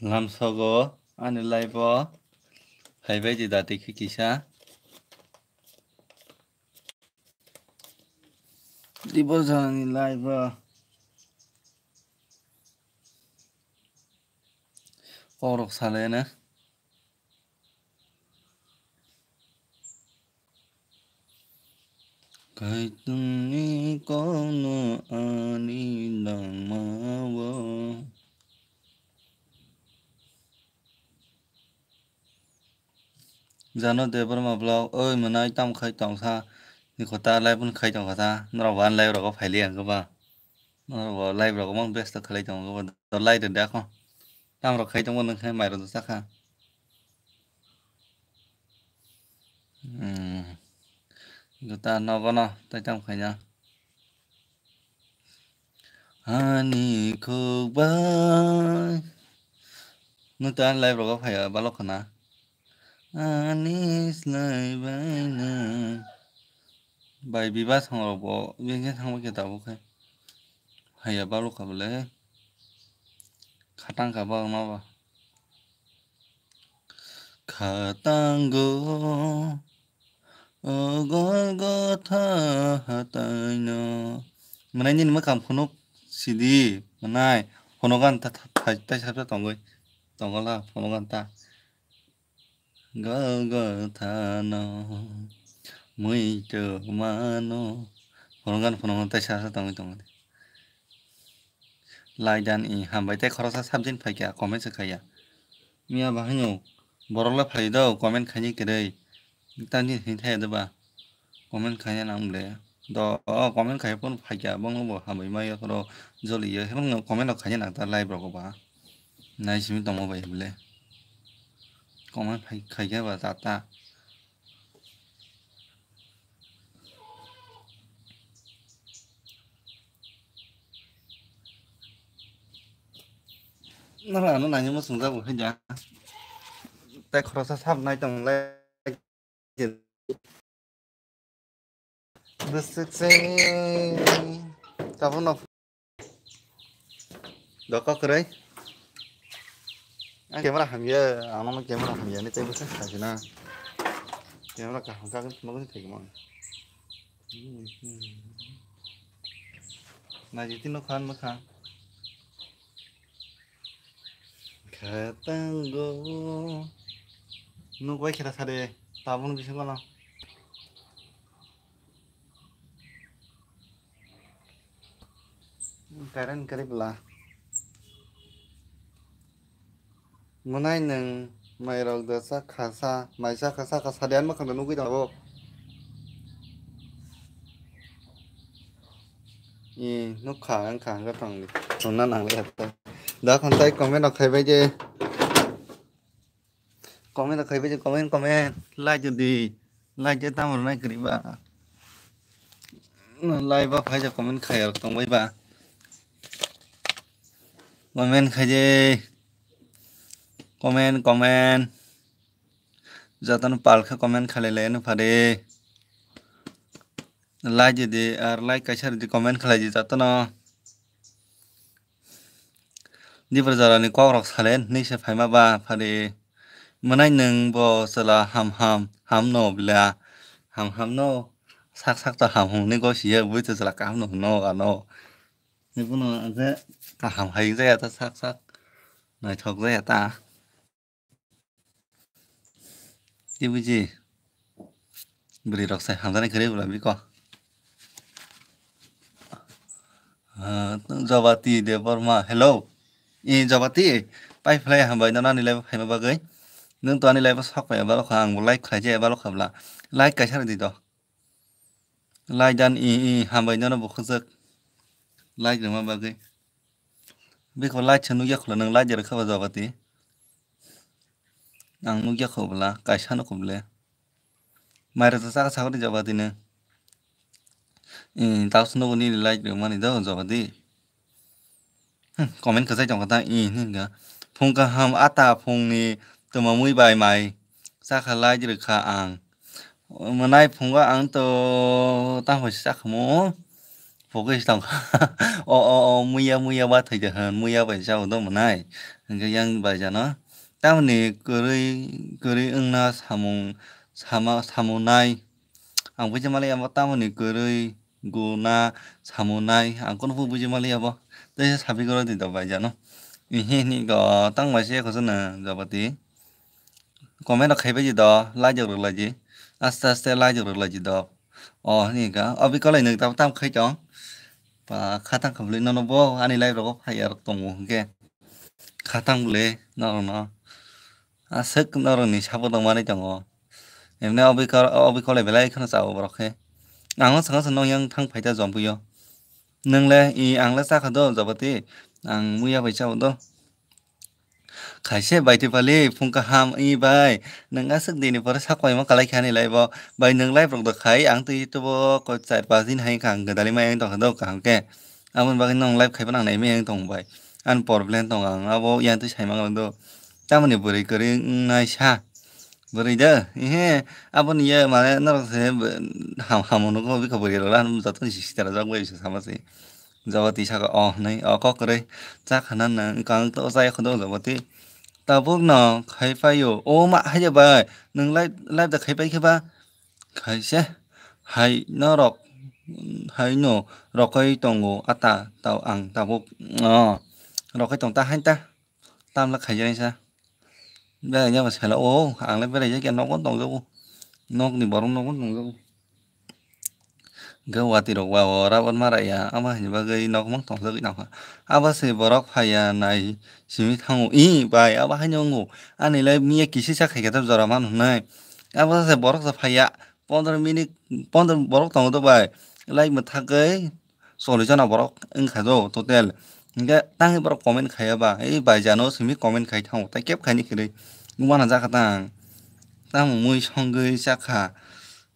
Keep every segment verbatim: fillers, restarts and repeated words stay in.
Lamsogo ani live o phaibai di dati khe kisa. Diborsani live o kokrok salai na. Kaitorni kokno ani langmao. Jano Debbarma vlog, oi mwnai tamo khai tongsa ni kota live phone khai tongkha ta, norok bo ani live rogo phailiya wngkha ba, norok bo live rogo mang besto khlai tongo ba, to live rwdi akho, tamo rok khai tongbo nwng khe mairok do chakha. Hmm. Gota nogono tai tamo khaina. Ani khuk bai. Nwng to ani live rogo phaiya balok khna. Ani slai bai no. Bai biba song rok bo bini thangma khe tabuk khe. Phaiya balok kha bole. Khatang kha ba ma ba. Khatango o Golgotha hataino. Mwnai nini mwkhang phunuk sidi, mwnai phunugan ta, ta, ta, taisa sa tongwi, tongola phunugan ta. Golgotha no, mui to mano. Phunugan, phunugan taisa sa tongwi tongo. Laidan i hambai tei khoroksa subject phai kha comment se khaiya. Miya bahai no borok le phai do comment khaini kwrwi. Tani hin thaya de ba comment khaina nang le. Do o comment khai pon phai kha bang bo hambai ma ya khoro joli ya. Hemang no comment rok khaina nang ta live rok ba. Nai simi tongma bai bole. Comment phai khai kha ba ta ta. Nang ano nangni muchung jago khe ja. Tai khoroksa sab nai tong lai. Bwswk se tabukno. Doko kwrwi. Ang camera hamya, ang nono camera hamya ni tei bwswk khaisina. Camera kaham kagwi phunukgwi thaikhe mano. Naijiti nukha ang nukha. Khatango. Nuk bai khera sade. Tabung bisingo no. Current kwrwi bwla. Mwnai nwng mairok da chakha sa, mai chakha, chakha sa de, ani mwkhang da nugwi tongo. I nukha, wngkha, wngkha tongdi. Tongna nangli hatta. Da khon tai comment rok khaibai je. Comment rok khaibai je, comment, comment. Like di. Like je tamo rwnai kwrwi ba. No, like ba phai je comment khai rok tongbai ba. Comment khai je. Comment, comment. Jotono pal khe comment khalai lai no phade. Like di, ar like kaisa rwdi, comment khalai di jotono. Dibra jorani kok rok salen hinwi se phaima ba phari. Mwnai nwng bo chwla ham ham, ham no bwla. Ham ham no sak sak to ham hwnwi gosiya, bui to chwla kaham no hwno ano. Ni bono je kaham hai jaya ta sak sak. Naithok jaya ta. Tei buji. Bwrwi rok sai hamjaknai kwrwi bwla biko. Ah, Jobati Debbarma, hello. I Jobati, pai phlai hambai nono ani live phaima bagwi. Nwng to ani live sok phai eba lokha, ang bo like khlai je eba lokha bwla. Like kaisa rwdi to. Like dan i, i, hambai nono bo khwjak. Like rwma bagwi. Biko like se nukya khwla, nwng like rwkha ba Jobati. Ang nukya kho bwla, kaisa no kho bwle. Mai rwchap chakha sakha di Jobati no. I, tak se nugo nini like rwmani do Jobati. Hmm, comment kwchai tongkha ta, i, hinwi hwnkha. Phung kaham ata phungni twmamwi bai mai chakha like rwkha ang. Mwnai phungo ang to tamo se chakhamu. Pogwi se tongkha. O, o, o, muya, muya ba thai de hwn, muya bai chao do mwnai. Hwnkhe yang baijano tamoni kwrwi, kwrwi wngna samung, sama, samungnai. Ang buji mali abo tamoni kwrwi guna samungnai. Ang kunu buji mali abo. Tei sabi goro di do baijano. Ihi hini go tang bai se khosona jabati. Comment rok khaibai di do, like rok rwlai di. Aste aste like rok rwlai di do. O hini ka, obi kolai nwng tam tam khai tong. Pa khatang khablwi nono bo ani live rogo phaiya rok tongo hwnkhe. Khatang bwle norokno. Aswk norokni sabo tongmani tongo. Emne obi kor-, obi kolai belai kheno chao borok khe. Ang no swkang swkang nong yang thang phaita jompuio. Nwng le i ang le chakha do jabati. Ang muya bai chao do. Khaise bai twi pali phung kaham i bai. Nwng aswk dini pore sak koima kalai kha ani live o. Bai nwng live rok do khai ang twi tubo ko char pas din hai kha ang gwdalima yang tongkha do kaham khe. Aboni bagwi nwng live khaiba nang nai meng tong bai. Ani problem tong ang abo yang twi sai mang do. Tamoni bwrwi kwrwi wngnai sa. Bwrwi de, ihe, aboni ye mane norok se b-, ham-, hamo nugo bikha bwrwi rok han joto ni sisi tara jok bai se sama se. Jabati saka, "Oh, nai, oh, kok kwrwi, cha khana nang, wngkang to chaya khodo jabati." Tabuk no khai paio, "O ma, haide bai, nwng live, live da khai pai khe ba?" Khaise, "Hai norok, hai no rokoi tongo ata, tao ang tabuk, oh, rokoi tong ta, hain ta." Tamla khaijaknai sa. Beraijak ba sela o, ang le beraijak ya, nogo tongjago. Nokni borok nogo tongjago. Hwnkhe watwi rok ba o rabar mara ya, abo haini bagwi nokmang tongjagwi nangkha. Abo se borok phaiya nai simi thango, "I bai, abo haino wngo. Ani le miya kisisa khaikhe jora mano hwnwi." Abo se borok se phaiya, pondro minute, pondro borok tongo do bai. Lai mwthagwi chollish jona borok wngkha do total. Hingke tangwi borok comment khaiya ba, "Ei bai jano simi comment khai thango, tai kep khaini kwrwi." Wngmana jakha tang. Tamo mui songwi chakha.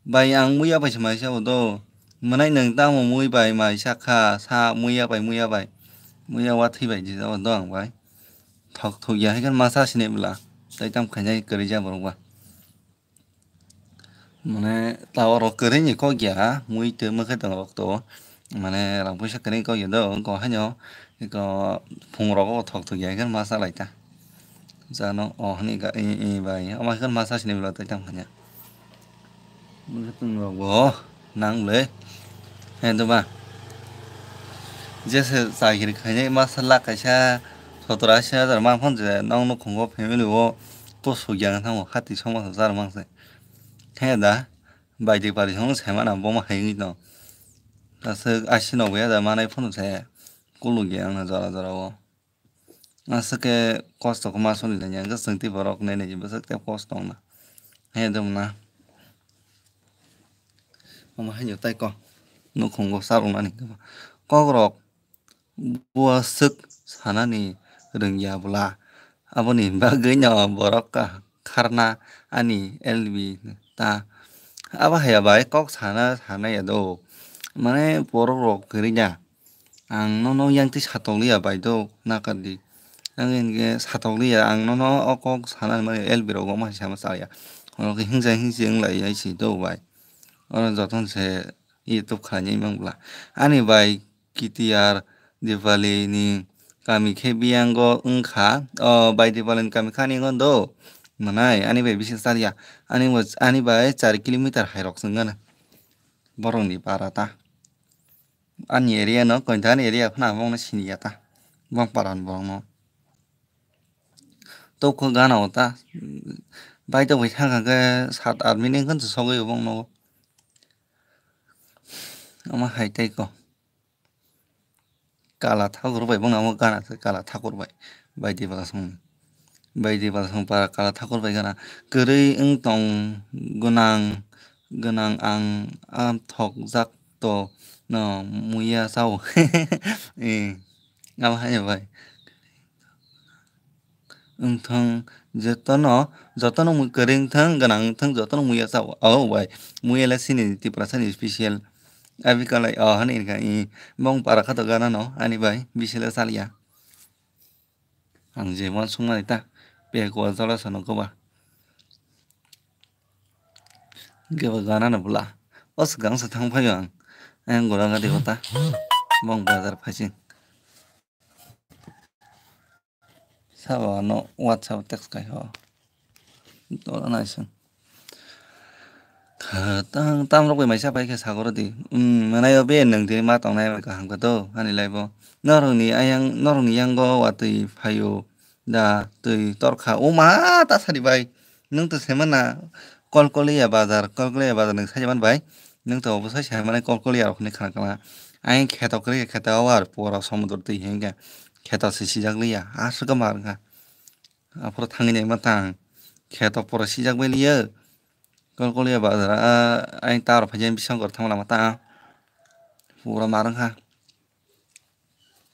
Bai ang muya bai se mai sabo do. Mwnai nwng tamo mui bai mai chakha, sa muya bai, muya bai. Muya wathwi bai di do ang bai. Thok thok ya hai khe masa sini bwla. Tai tam khainai kwrwi ja borok ba. Mane tower rok kwrwi ni kok ya, mui twi mwkhwtwng rok to, mane rang puisa kwrwi kok ya do, wngkha haino, eko phung rogo thok thok ya, khe ma cha lai ta. Jano, oh, hini ka, i, i, bai, ama khe ma cha sini bwla tei tang phanya. Mwkhwtwng rok bo nang le, he, doba. Jese chakiri khainai masa lakh kaisa sotor asi hajar man phone je, nong nukhungo family o, to sugya wng thango, hati songma sojar mang se. He da, baidi pari song se mana bo ma hai wngwi tong. Aswk asi no ya da manai phone se, kuluk ya wngna jora jora o. Aswk khe kosto khe ma soni lai ya, hwnkhe chwng tei borok nai nai bwswk tei kosto wngna. He dum na. Omo hai no tai ko. Nukhungo sarung nani. Kok rok. Bo aswk sanani rwngya bwla, aboni bagwino borok ka-, kharna ani L B ta. Abo haiya bai kok sana, sana ya do. Mane borok rok kwrwina. Ang nono yang twi satokliya bai do, nakardi. Ang hinkhe satokliya, ang nono o kok sana mani L B rok omo hai sama chaya. Oro khe hingsa hingsi wnglai ya si do bai. Oro jotono se YouTube khlainai mang bwla. Ani bai K T R Dipali ni kami khe biyango wngkha. O bai Dipali ni kami kha ani wngkha do. Mwnai ani bai bisi chaliya. Ani bo, ani bai char kilometer hai rok se wngkha na. Borok ni para ta. Ani area no, kointa ani area phano ang bongno siniya ta. Bong para ni borok no. Tokho gana o ta. Bai to bai thang khe sat aat minute wngkha se sogwi bong no. Omo hai tei ko. Kala thakur bai, bono amo gana se kala thakur bai. Bai di bala song, bai di bala song para kala thakur bai gana. Kwrwi wng tong gwnang, gwnang ang a thokjak to no muya sao. Eh, abo hai bai. Wngthang jotono, jotono mui kwrwi wngthang, gwnang wngthang, jotono muya chao. O bai, muya le sini Tiprasa ni special. Abi kalai, o hani wngkha, i, bong para khato gana no, ani bai, bisi le chaliya. Ang je uansukmani ta, pe kual jala sano koba. Kebo gana no bwla. O swkang sa thang phaio ang. Ayang gora gadi kota. Bong bazar phaising. Sabo ano WhatsApp text khai ho. Tolo naising. Kha tang tam rok bai maisa pai khe sagoro di. Hmm, manai o be nwng tini ma tongnai bai kaham khe to ani life o. Norok ni ayang, norok ni yango watwi phaio da twi torkha. O ma ta sadi bai. Nwng to se mana Kolkolia bazar, Kolkolia bazar nwng sai man bai. Nwng to obo sai sai mani Kolkolia rok ni khana khana. Ayang kheto kwrwi kheto o ar pura somudro twi hinkhe kheto se sijak liya. Aswk ma wngkha. Aphuru thangwi naima tang. Kheto pura sijak bai liya. Kolkolia bazar a, ayang tar phai bisang kor thang lama ta. Pura ma wngkha.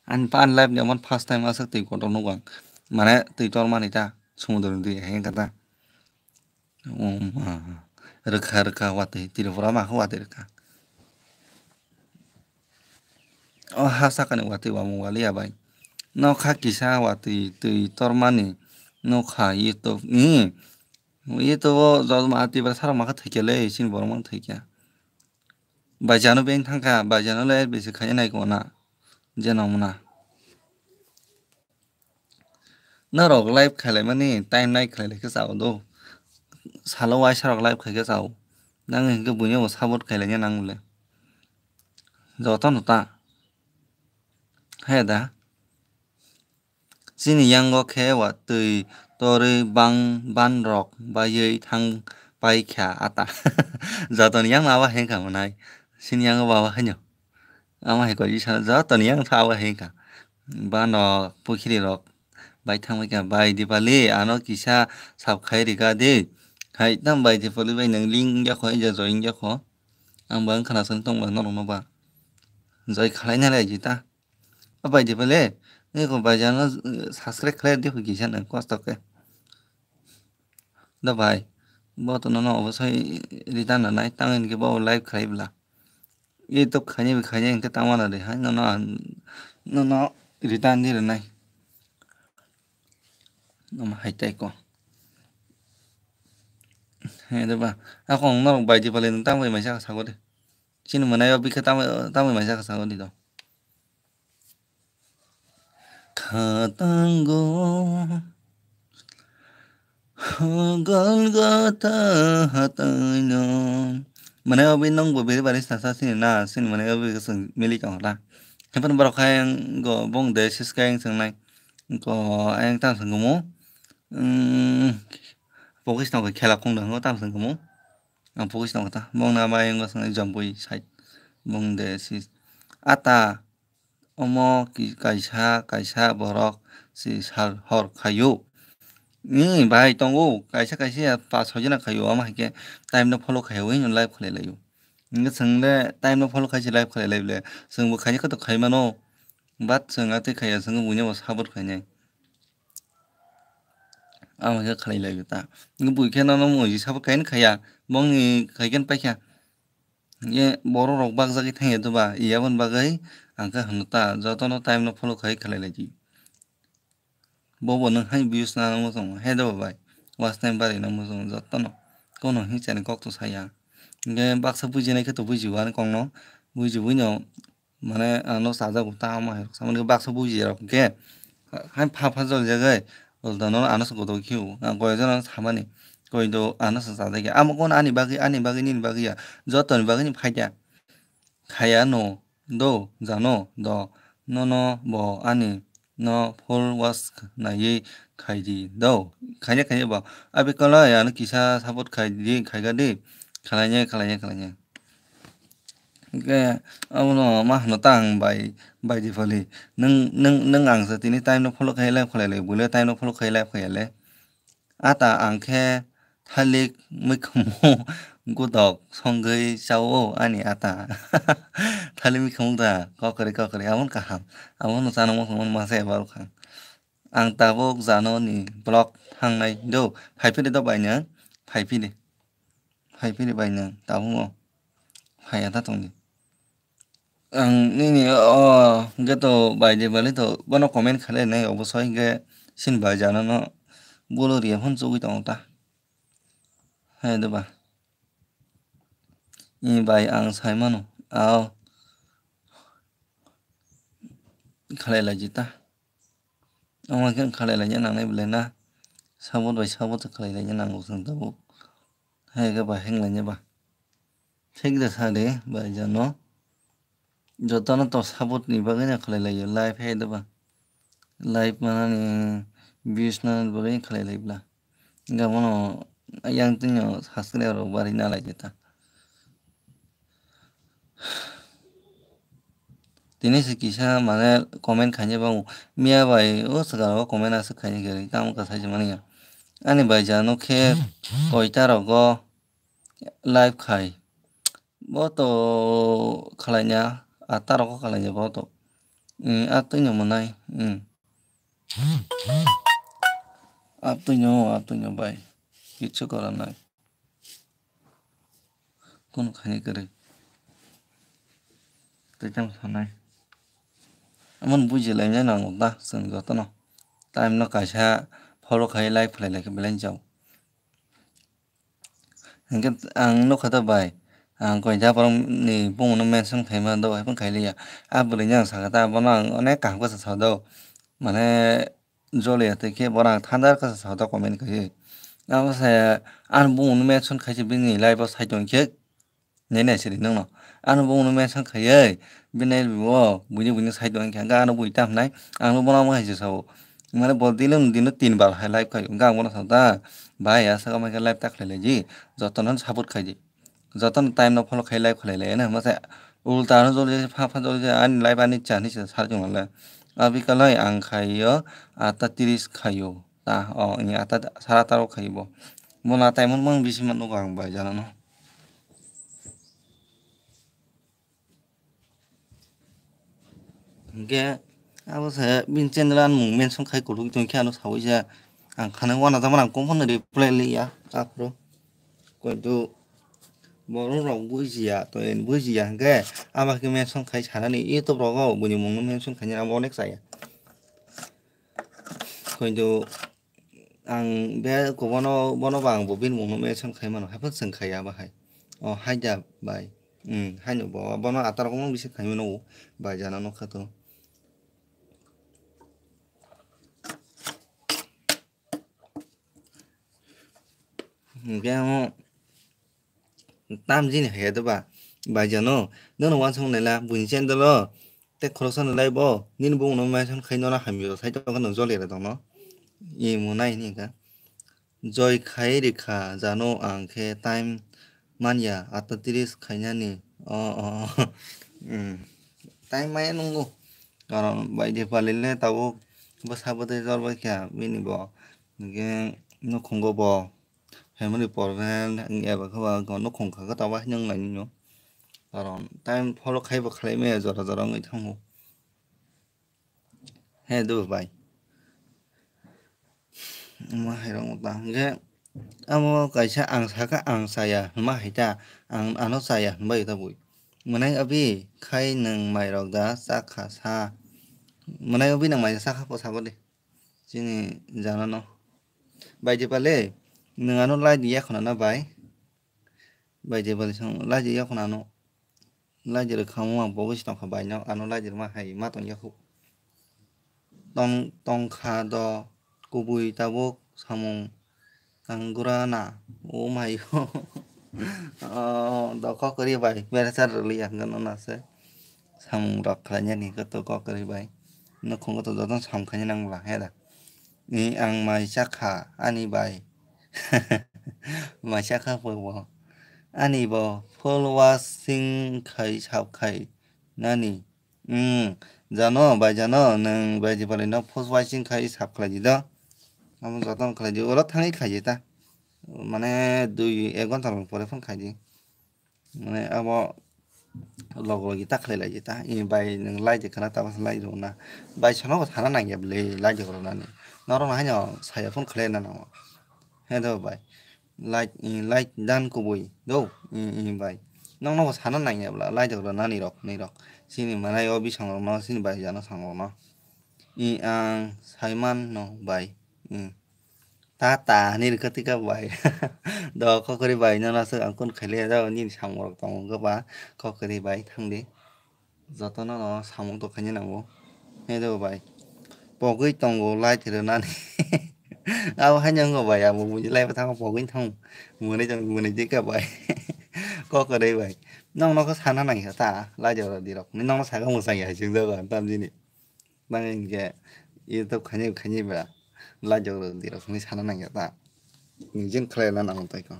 Ani pa ani life ni omo first time aswk twi kotor nukgo ang. Mane twi tor mani ta, sumudro ni twi hai wngkha ta. O ma, rwkha rwkha watwi, Tripura ma khe watwi rwkha. O ha sakani watwi wamung waliya bai. Nokha kisa watwi twi tor mani nokha YouTube ni. YouTube o jotma Tripura sarok ma khe thwikya le, chini borok ma thwikya. Baijano beng thangkha, baijano le bisi khaina nai kona, jeno mona. Norok live khailai mani time nai khailai khe chao do. Salo waisa rok live khai khe chao. Nang hinkhe buino bo support khailai nang le. Joto no ta. He da. Chini yango khe watwi torwi bang ban rok baiwi thang pai kha ata. Jotoni yang abo hai kha mwnai. Chini yango bo abo haino. Amo hai koi sana jotoni yang abo hai kha. Ban rok pukhiri rok bai thang pai kha. Bai Dipali ano kisa sab khai rika di. Hai tam Bai Dipali bai nang ling ya kho ya join ya kho. Ang bang khana sung tong ba norok no ba. Join khalai na lai jita. O bai Dipali, nini ko bai jano, eh, subscribe khlai di kisa nang kosto khe. Da bai, bo to nono obosai return na nai tang hinkhe bo live khlai bla. YouTube khaini bi khaini hinkhe tang wana de hai nono, nono return di rwnai. Nomo hai tai ko. He de ba, ako norok bai Dipali nang tang bai maisa sago de. Chini mwnai o bikha tamo, tamo maisa kha sago di do. Khatango Golgotha hataino. Mwnai o bi nong bo beri bari sasa sini na, sini mwnai o bi kasang mili tong la. Hepan borok hai go bong de sis kai ang sangnai. Ko ayang tang sangmo. Mm, pokis tong khela khong dong tam sangmo. Ang pokis tong kha ta. Bong na bai wngkha swngnai jombui side. Bong de si ata omo ki kaisa, kaisa borok si sal hor khaio. Ni bai tongo, kaisa kaisa ya pas soi jona khaio, ama haikhe time no follow khaio, hino live khalai laio. Hingke chwng le time no follow khai se live khalai lai bole. Chwng bo khaini khe to khai mano. But chwng atwi khaiya, chwng buino bo support khainai. Amo khe khalai lai ta. Hingke bui khe nono muji support khaini khaiya. Bongni khai khe paikha. Ye borok rok bakjagwi thangya doba, iya boni bagwi ang khe hwnwi ta, jotono time no follow khai khalai lai di. Bobo nwng hai views na nang muchungo, he doba bai. Watch time bari nang muchungo jotono. Kono hingchani kok to saya. Hingke baksa bujinai khe to bujigo ani kokno. Bujibuino mane ano chajago ta ama hai rok. Samani baksa buji rok hingke hai pha pha jol jagai. Ulta no ano se koto khiu. Ang koi jona samani. Koi do ano se chajai khe. Amo kono ani bagwi, ani bagwi, nini bagwi ya. Jotoni bagwi ni phaikya. Khaya no do, jano do, nono bo ani no full watch naiwi khai di do. Khaina khaina ba. Abi kala ya no kisa support khai di, khai ga di. Khalai ya, khalai ya, khalai ya. Hingke abono ma hano ta ang bai, bai di phali. Nwng, nwng, nwng ang sa tini time no follow khai live khalai le, bole time no follow khai live khaya le. Ata ang khe thalik mikhumu godok songwi chao ani ata. Thalik mikhumu da kokori kokori amon kaham. Amono chana muchungmani masa eba rwkha. Ang tabuk jano ni vlog thangnai do. Phai phidi do bai nwng. Phai phidi. Phai phidi bai nwng tabuk no. Phai ya ta tongdi. Ang nini o hwnkhe to bai de bali to bono comment khalai nai obosai hwnkhe sin bai jana no bolo ria phone chugui tongo ta. Hai de ba. Ni bai ang sai mano. Ao. Khalai lai jita. Omo khe khalai laina nangnai belai na. Support bai support khalai laina nango chwng tabuk. Hai khe ba heng laina ba. Thik da sa de bai jano. Jotono to support ni bagwi no khlai laio, live hai da ba. Live manani views nani bagwi khlai lai bla. Hingkhe bono yang tini subscriber rok bari na lai ta. Tini se kisa mane comment khaina bango. Miya bai o swkang o comment aswk khaina khe tamo kha sai se mani ya. Ani bai jano khe koita rogo live khai. Bo to khalainya, ata rogo khalainya bo to. Mm, atwino mwnai. Mm. Atwino, atwino bai. Kichu koranai. Kun khani kwrwi. Tei tamo sanai. Amon buji laina nango da, chwng jotono. Time no kaisa follow khai, like khlai lai khe belai jao. Hingke ang nukha ta bai, ang koita borok ni bumung no mention khaima do, hai phano khailiya. A bwrwi ni ang sakha ta, bono ang onek kaham khe sa do, mane joliya tei khe bono ang thandar khe sa do comment khaiwi. Abo se ani bumung no mention khaisa bini live o sai tong khe, nai nai siri nung no. Ano bumung no mention khaiwi, bini live o buini buini sai tong khe, ang ano bui tam hinai, ang no bono hai se sao. Mane bo daily no dino tin bar hai live khai, hingke ang bono sao ta, bai aswk amai khe live ta khlai lai di, jotono support khai di, jotono time no follow khai live khlai lai, ano hwnma se ulta ano joli pha pha joli ani live ani cha hinwi sa sar chwng le, abi kalai ang khaio atta tris khaio ta, o ini atta sara taro khaio bo, bono time no mang bisi ma nugo ang bai jana no. Hingke abo se bini channel ani mung mention khai kuthuk tong khe ano sawi se ang khana wana jama ang kong phano reply liya aphuru koitu borok rok bujiya to en bujiya hingke abo khe mention khai sanani YouTube rogo buini mung no mention khaina abo onek chaya koitu. Ang be ko bono, bono ba ang bo bini mung no mention khai mano, hai phano chwng khai ya bahai. O hai da bai. Hmm, haino bo, bono atar kong bisi khai mano o, bai jana nokha to. Hingke amo tam jini hai ya doba, bai jano, nono wansong naila, buini channel o, tei khoroksa no live o, nini bumung no mention khai nono hamya rw sai tongkha nwng joliya rw tongno. Imo nai hini kha. Joy khai rikha jano ang khe time manya atta tris khainani. O, o, o. Hmm. Time maya nungo. Karon bai Dipali le tabuk bwsa bwtwi jor bai kha bini bo. Hingke nukhungo bo family problem eba khe ba nukhung kha khe tabuk haino wng lai nini. Karon time follow khai bo khlai maya jora jora wngwi thango. He do bai. Omo hai rok ta hingke amo kaisa ang saka ang chaya hwnma hai ta ang ano chaya hwnbai ta bui. Mwnai abi khai nwng mai rok da chakha sa. Mwnai abi nwng mai chakha po sabo de. Chini jana no. Bai Dipali nwng ano lai di yakhwna na bai. Bai Dipali song lai di yakhwna ano. Lai di rwkha mo ang bo bwswi tongkha bai no ano lai di rwma hai ma tong yakhwk. Tong tongkha do kubui tabuk samung ang gura na o mai o do kok kwrwi bai bersa rwliya hwnkhe no nase samung rok khlainani khe to kok kwrwi bai nukhungo to jotono sam khaina nangla he da. Ni ang mai chakha ani bai. Mai chakha pho bo. Ani bo full washing khai sap khai nani. Hmm, jano bai jano nwng bai Dipali no full washing khai sap khlai di do. Amo jotono khlai di oro thangwi khlai di ta. Mane dui ek ghonta rok pore phone khai di. Mane abo log logi ta khlai lai ta. Ini bai nwng lai de khna ta bas lai rw na. Bai sono bo sana nang ya bwle lai de rw nani. Norok no haino saya phone khlai na nango. He do bai. Lai lai dan kubui do. Ini bai. Nong no bo sana nang ya bwla lai de rw nani rok ni rok. Sini manai o bisong rok no sini bai jano sang rok no. I ang saiman no bai. Hmm. Ta ta ni rwkha tika bai. Do kokori bai no naswk ang kun khaile do nini samung rok tongo wngkha ba kokori bai thangdi. Jotono no samung tong khaina nango. He do bai. pogwi tongo light rwnani. Abo haino wngkha bai, abo buji live thango pogwi thango. Mwnwi tong mwnwi dikha bai. Kok kwrwi bai. Nokno khe sana nangya ta, light rw di rok. Nokno saka mwsang ya chwng jago tamjini. Bang hinkhe YouTube khainai khainai ba light rw di rok hinwi sana nangya ta. Nijeng khlai na nango tai ko.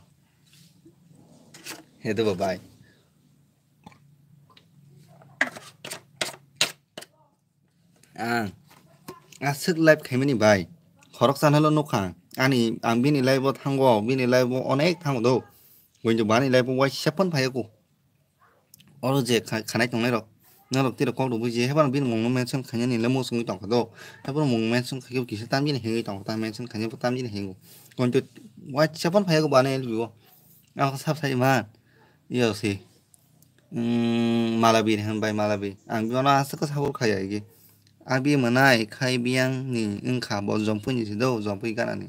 Hedo ba bai. Ang aswk live khaimani bai. Khoroksa no nukha. Ani, ang bini live o thango, bini live o onek thango do. Kintu bani live o waisa phano phaiya ko. Oro je kha-, khanai tongnai rok. Norok tiro kok rw buji, haiphano bini mung no mention khainani le muchungwi tongkha do. Haiphano mung mention khaikhe kisa tamjani hengwi tongkha, ta mention khainai bo tamjani hengo. Kintu waisa phano phaiya ko bani L B o. Ang sab sai man. Iyo se. Umm, Malabi hinwi bai Malabi. Ang bini aswk khe support khaiya igi. Abi mwnai khai biyang ni wngkha bo Jompui ni se do, Jompui gana ni.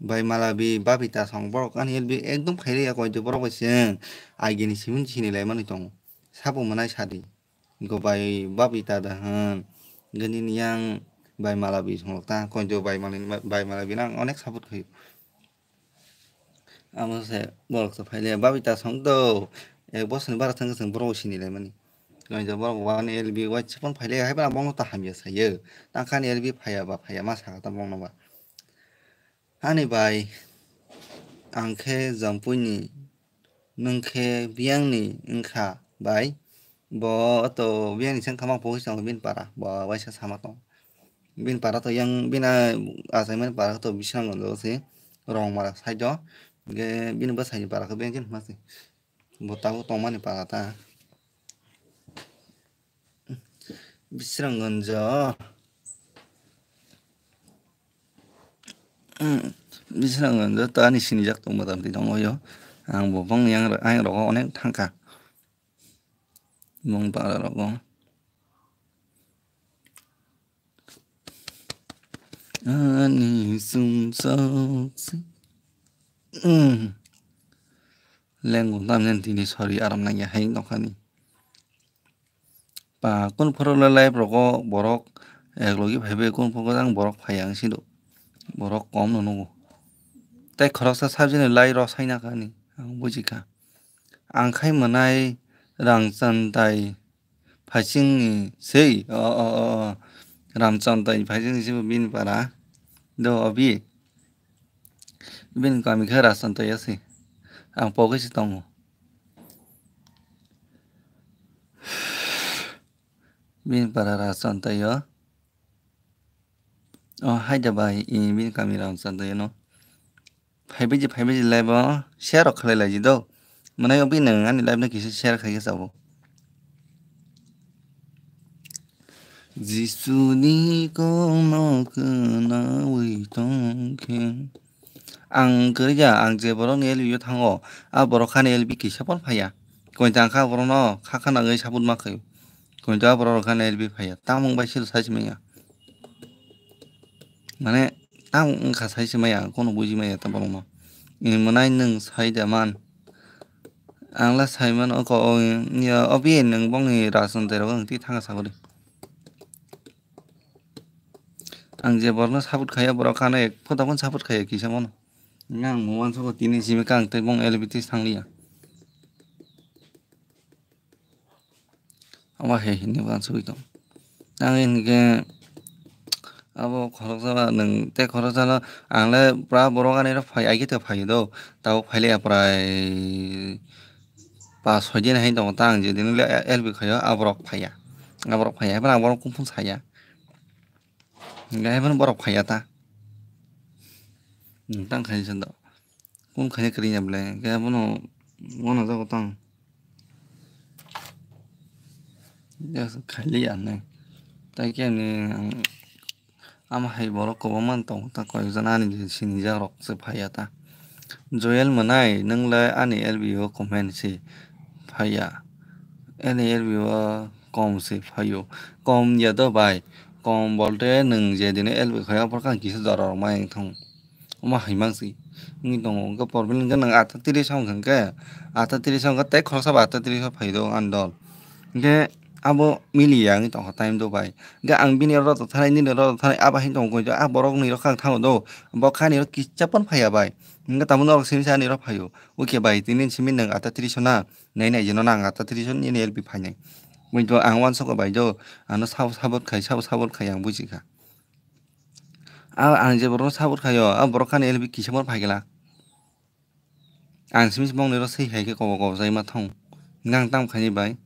Bai Malabi, Babita song borok ani L B ekdom khairwi ya, koito borok bai se agini simi sini lai manwi tongo. Sabo mwnai sadi. Go bai Babita da hwn. Gani ni yang bai Malabi song ta, koito bai Malabi, bai Malabi nang onek support khaio. Amo se borok se phaile Babita song do. Ek bosor ni bara thang chwng borok sini lai mani. Koito borok wan L B waisa phano phaile haiba bongno ta hamya sayo. Tangkhani L B phaiya ba phaiya ma saka ta bongno ba. Ani bai, ang khe Jompui ni, nwng khe biyang ni wngkha bai, bo to biyang ni se wngkha ma pogwi se tongo bini para, bo waisa sama tongo. Bini para to yang bini achaimani para to Bisramganj o se Rongmara side o, hingke bini bwsai ni para khe biyang khe hima se. Bo tabuk tongmani para ta. Bisramganj o. Bisramganj o to ani sinijak tong motamti tongbaio. Ang bo bong yang, ayang rogo onek thangkha. Bong para rogo. Ani sumsok si. Lengo tamjani tini sori aram nangya hai nokhani. Pa kun phoro le live rogo borok ek logi phaibai kun phoro jang borok phaiya ang sido. Borok kom no nugo. Tei khoroksa sabjini live rok saina kani ang bujikha. Ang khai mwnai Rangchandai Phaisingni sei, o, o, o, o. Ramchandai Phaisingni sei bini para. Do obi. Bini kami khe Rangchandai ya sei. Ang pogwi se tongo. Bini para Rangchandai o. O, haida bai, i bini kami Rangchandai no. Phaibaidi, phaibaidi live o share rok khlai laidi do. Mwnai o bini ani live no kisa share khai khe chabo. Jisuni kokno khnaui tongkhe. Ang kwrwikha, ang je borokni L B o thango, a borok hani L B kisa phano phaiya. Kointa ang kha borokno kha kha nangwi support ma khaio. Kointa a borok rok hani L B phaiya. Tamung bai siro sai se manya. Mane, tamung wngkha sai se manya, kono buji manya ta borokno. Ni mwnai nwng sai da man. Ang la sai man, oko, o, ya, obi nwng bongni Rajchandra rok wng twi thanga sagori. Ang je borokno support khaiya, borok ano ek photo phano support khaiya kisa mano. Nang mo wansukgo tini simi kang tei bong L B T sangliya. Abo hai hinwi wansugwi tong. Ang hinkhe abo khoroksa nwng tei khoroksano ang le pura borok ani rok phai, aigete phai do. Tabuk phai liya prai. Pas soi din hai tongo ta, ang je din le L B khaio, aborok phaiya. Aborok phaiya, haiphano ang borok kuphung saya. Hingke haiphano borok phaiya ta. Hmm, tang khai se do. Kun khai kwrwi ya ble, hingke abono, bono jago tang. Just khai liya nai. Tai khe ani ang Ama hai borok kwbangma tongo ta, koyekjana ani je sinijak rok se phaiya ta. Joel mwnai, nwng le ani L B o comment se phaiya. Ani L B o kom se phaio. Kom ya do bai. Kom bolte nwng je dine L B khaio, aphor khe ang kisa jora rok ma yang thung. Omo hai mang si. Wngwi tongo. Hwnkhe problem hwnkhe nwng atta tris o hwnkhe, atta tris o hwnkhe tei khoroksa bo atta tris o phai do ani dol. Hwnkhe Abo miliya wngwi tongkha time do bai. Hwnkhe ang bini oro thanai, nini oro thanai, abo hai tongkha, ah, borok ni rok kha thango do. Bo kha ni rok kisa phano phaiya bai. Hwnkhe tamo norok simi sa ni rok phaio. Oke bai, tini simi nwng ata tris na, nai nai jeno nang ata tris nini L P phainai. Wngkhe ang wansukha bai do, ano sabo sabot khai, sabo sabot khai ang bujikha. Ah, ang je borok sabot khaio, ah, borok kha ni L P kisa phano phaikhe la. Ang simi se bongni ro swi hai khe kobo kobo chai ma thang. Nang tam khaini bai.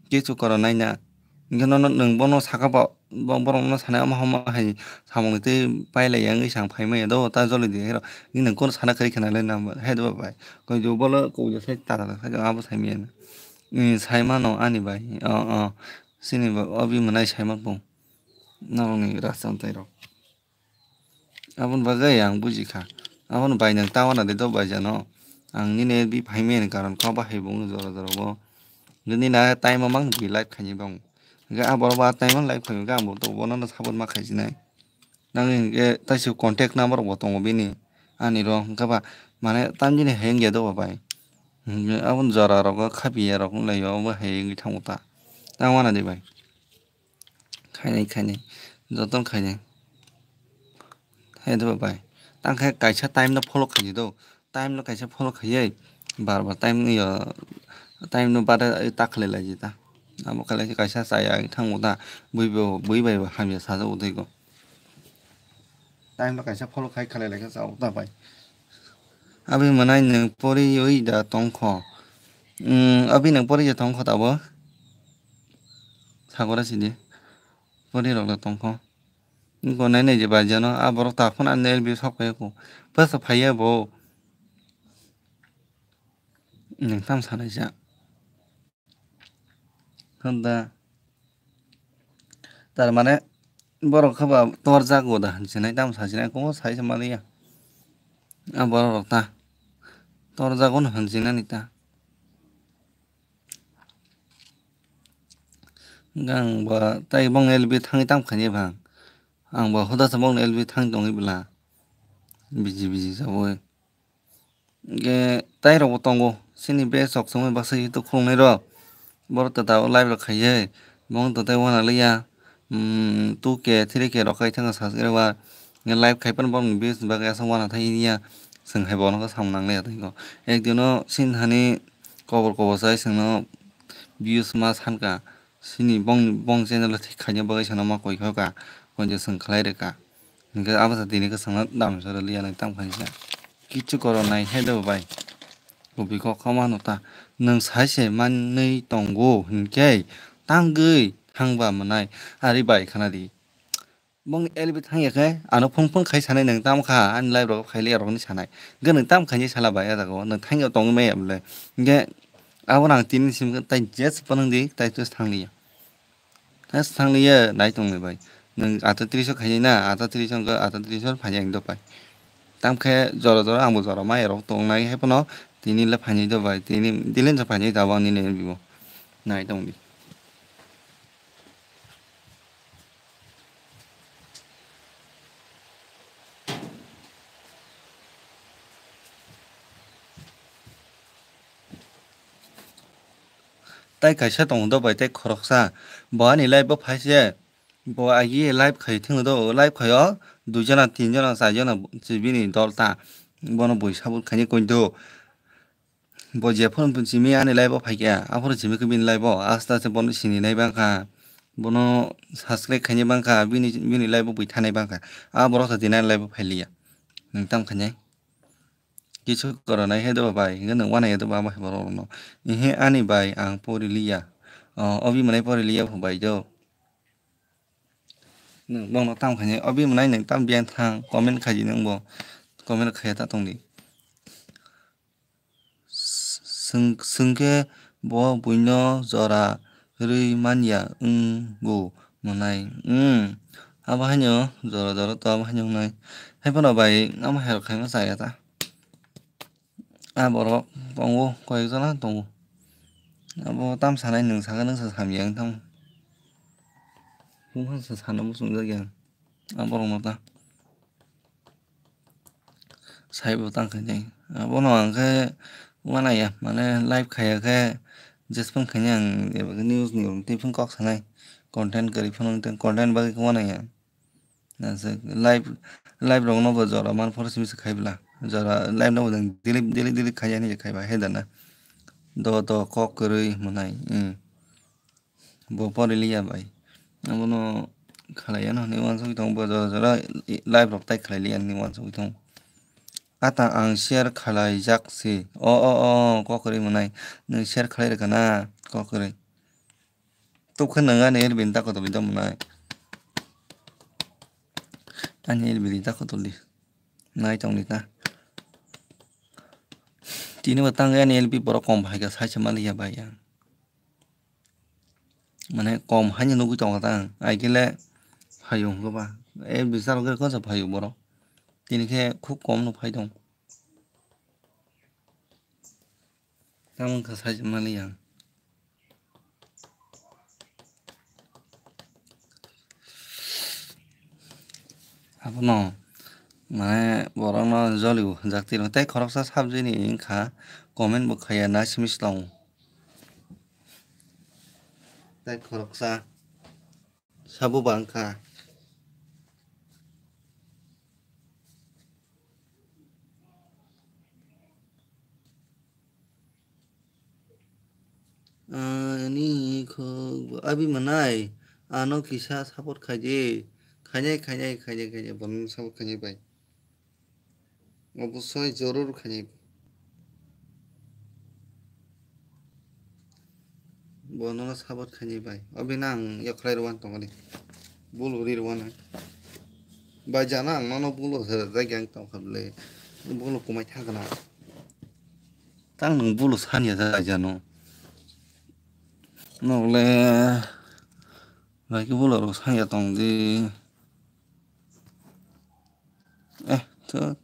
Kichu koro nai na. Hwnkhe nono nwng bono saka ba, bo-, borok no sanai omo homa hai samung tei pailai ya wngwi sang phai maya do ta joli di hero. Nini nwng kono sana kwrwi khna le na he do bai. Koi jo bolo koi jo sai ta ta sai abo sai maya na. Ni sai mano ani bai. O, o. Sini ba obi mwnai sai ma bung. Norok ni rasta tai rok. Aboni bagwi ang bujikha. Aboni bai nwng ta wana de do bai jano. Ang nini bi phaimani karon kha bahai bo wngwi jora jora bo. Nini na time o mang bi live khaini bang. Hwnkhe a borok bo a time o live khaio hwnkhe ang bo to bono no support ma khaijinai. Nang hinkhe taisuk contact number bo tongo bini. Ani ro hwnkhe ba mane tamjini hai wngya do ba bai. Hwnkhe aboni jora rogo khapiya rok wnglaio obo hai wngwi thango ta. Ta wana de bai. Khainai, khainai. Jotono khainai. Hai do bai. Tang khe kaisa time no follow khaidi do. Time no kaisa follow khaiwi bar bar time no yo, time no bare ta khlai lai ta. Abo khlai kaisa chaya thangbo ta. Bui bo, bui bai bo hamya sajak tei go. Time no kaisa follow khai khlai lai khe chao ta bai. Abi mwnai nwng poriwi da tongkho. Mm, abi nwng poriwi da tongkho tabo. Sagora sidi. Pori rok da tongkho. Wngkha nai nai je bai jano, a borok ta phano ani L B sok phai kho. Bwsa phaiya bo. Nwng tam sanai sa. Hwnda. Tar mane borok khe ba torjak bo da hinsinai, tam sasinai, kung sai se maliya. A borok rok ta torjak bo hinsinani ta. Ang ba tai bong L B thangwi tam khaini bang. Ang ba hoda sa bong L B thang tongwi bla. Biji biji sawi. Hwnkhe tai rok bo tongo. Sini be sok songwi baksa hitu khulungnai rok. Borok ta tabuk live rok khaiwi. Bong ta tai wana liya. Hmm, two K, three K rok khai thangkha subscriber. Hwnkhe live khai phano bong views ni bagwi aswk wana thai ya. Chwng hai bono khe samung nang liya tei ko. Ek dino sini hani kobor kobor sai chwngno views ma sankha. Sini bong, bong channel o thik khaina bagwi sana ma koi kha ka, konjo chwng khlai rwkha. Hinkhe abo sa tini kwchwngno dam sara liya nai tam khaisa. Kichu koro nai he do bai. Kubui kok kha mano ta. Nwng sai se manwi tongo hinkhe tangwi thangba mwnai. Ari bai khana di. Bong L B thangya khe ano phone phone khai sanai nwng tam kha ani live rok khai liya rok ni sanai. Hwnkhe nwng tam khaini sala bai a jaga o nwng thangya tongwi maya bwle. Hwnkhe abo nang tini sim khe tai jes panang di tai tus thang liya. Tus thang liya nai tong ni bai. Nwng ata tris o khaini na ata tris o hwnkhe ata tris o phai ang do pai. Tam khe jora jora ang bo jora maya rok tong nai hai phano tini le phai nai do bai tini dilen sa phai nai tabang nini L B o. Nai tong di. Tai kaisa tongo do bai tei khoroksa. Bo ani live o phai se. Bo agi live khai thwng do, live khai o dui jona, tin jona, char jona bini dol ta. Bono bui sabuk khaini koi do. Bo jephuru simi ani live o phaikha, aphuru simi khe bini live o aste aste bono sinilai bangkha, bono subscribe khainai bangkha, bini, bini live o bui thanai bangkha. A borok sa tini ani live o phailiya. Nwng tam khainai? Kisu koronai hai do bai, hwnkhe nwng wanaiya do ba abo hai borok rokno. Ehe ani bai ang pori liya. O, obi mwnai pori liya pho bai do. Nwng bono tam khainai, obi mwnai nwng tam biyang thang, comment khaidi nwng bo. Comment khaiya ta tongdi. Swng-, swngkhe bo buino jora rwi manya wngo mwnai. Umm, abo haino jora jora to abo haino wngnai. Haiphano bai amo hai rok khaima chaya ta. A borok tongo, koi ek jona tongo. Abo tam sanai nwng sakhe nwng sa samya wng tamo. Kung khe sa sana muchung jak ya. A borok no ta. Saibo tang khainai. Abono ang khe uanaiya, mane live khaiya khe Jesphang khaina ang eba news ni twi phang kok sanai. Content kwrwi phano tei content bagwi khe wanai ang. Nasa live, live rok no bo jora man phoro simi se khai bla. Jora live no bo jang delete, delete, delete khai ani khai ba he dana. Do, do, kok kwrwi mwnai. Hmm. Bo pori liya bai. Abono khalai ano hinwi uansugwi tongo bo jora jora live rok tai khalai liya hinwi uansugwi tongo. Ata ang share khalai jak se. O, o, o, kok kwrwi mwnai. Nwng share khalai rwkha na kok kwrwi. Tubkhe nwng ani L B ni ta kotoli tongmwnai. Ani L B ni ta kotoli. Nai tongdi ta. Tini bo tang ani L B borok kom hai kha sai se maliya bai ang. Mane kom haino nugwi tongo ta ang. Ai khe le phaio hwnkhe ba. L B salo khe konsa phaio borok. Tini khe khub kom no phai tong. Tamo wngkha sai maliya. Abono mane borokno jolio jak tiro tei khoroksa sabjini wngkha comment bo khaiya na simi se tongo. Tei khoroksa sabo ba wngkha. Ani khok bo abi manai ano kisa support khaidi. Khainai, khainai, khainai, khainai, bono support khainai bai. Obosoi joror khainai. Bono support khainai bai. Obini ang yakhlai rwan tongani. Bulu ri rwan. Bai jana ang nono bulu se jagi ang tongkha bele. Bulu kumai thangna. Tang nung bulu sanya jai jano. Nokle. Bai ke bulu rok sanya tong di. Eh, to.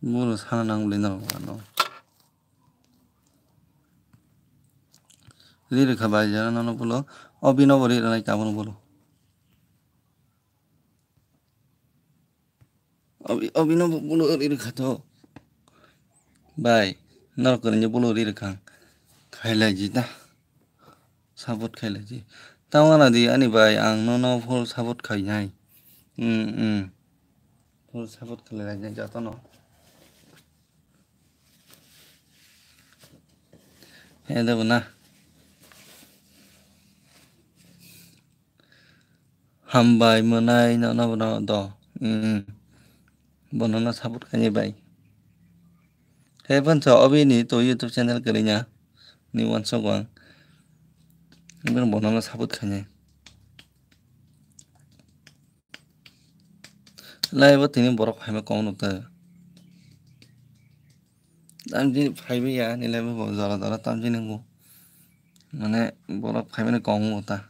Bulu sana nang bele nang ano. Ri rwkha bai jana nono bulu. Obino bo ri rwnai tabuk bulu. Obi-, obino bo bulu ri rwkha to. Bai, norok kwrwini bulu ri rwkha. Khailai ji da. Support khailai ji. Tamo na di ani bai ang nono full support khainai. Hmm, hmm. Full support khailai nai jotono. He da bo na. Hambai mwnai no, no, no, do. Mm. Bono no support khainai bai. He phan so obi ni to YouTube channel kwrwi na. Ni uansuk ang. Bono no support khainai. Live o tini borok phaima kong nuk ta. Tamjini phaibai ya, ani live o jora jora tamjini bo. Mane borok phaimani kong nuk ta.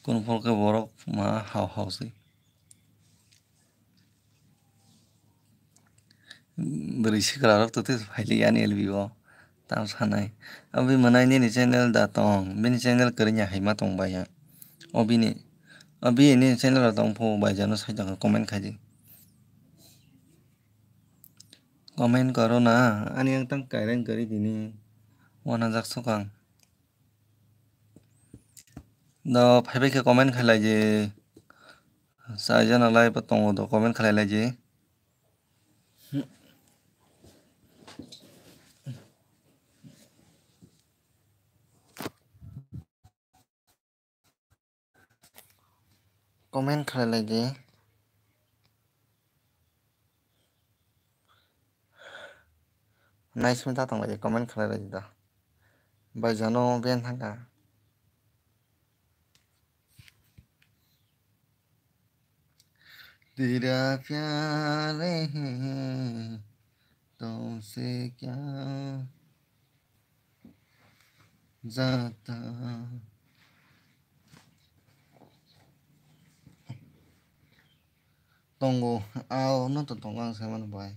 Kono phor khe borok ma hao hao se. Bwrwi sikla rok to tei phaili ani L B o. Tam sanai. Obi mwnai nini channel da tong. Bini channel kwrwini hai ma tong bai ya. Obini. Obi ni channel rok tong phu bai jano sai tong comment khai di. Comment karo na. Ani ang tang kairang kwrwi tini. Wana jak sokang. Do phaibai khe comment khailai je. Saijana live o tongo do comment khailai lai je. Comment khlai lai di. Naising ta tong lai di, comment khlai lai di da. Bai jano ben thangka. Tera pyar hai, tumse kya jata. Tongo, ao no to tongo ang sai mano bai.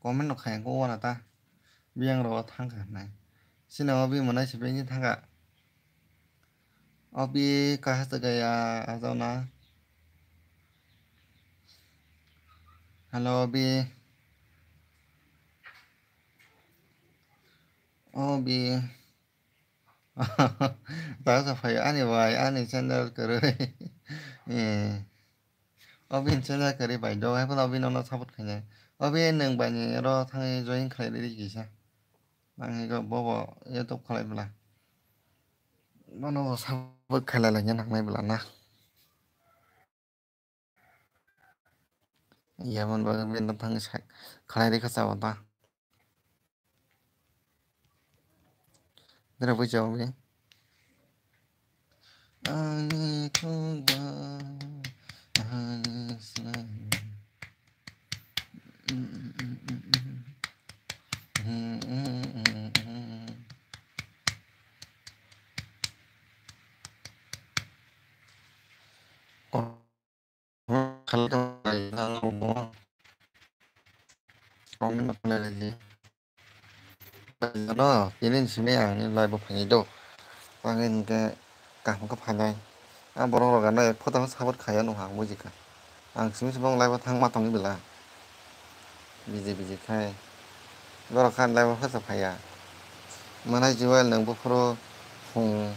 Comment no khai ang ko wana ta. Biyang ro thang kha nai. Sina obi mwnai se bini thang kha. Obi kaha se gaya ajao na. Hello obi. Obi. Tasa phai ani bai, ani channel kwrwi. Eh. Obi channel kwrwi bai do, hai phano obi nono support khainai. Obi nwng bai ni ro thangwi join khlai riri kisa. Nang ego bobo YouTube khlai bwla. Bono bo support khlai lai nang nai bwla na. Yabon bagwi bini thang sa khlai rikha chao ta. Dera bui chao bi. Ani khokba, ani slai. No, tini ni simi ang ni live o phai do. Ang ni hwnkhe kaham khe phainai. A borok rok ano ek photo support khaio nung ang bujikha. Ang simi simi live o thangma tongwi bela. Biji biji khai. Borok khan live o phaisa phaiya. Mwnai Joel nwng buphuru phung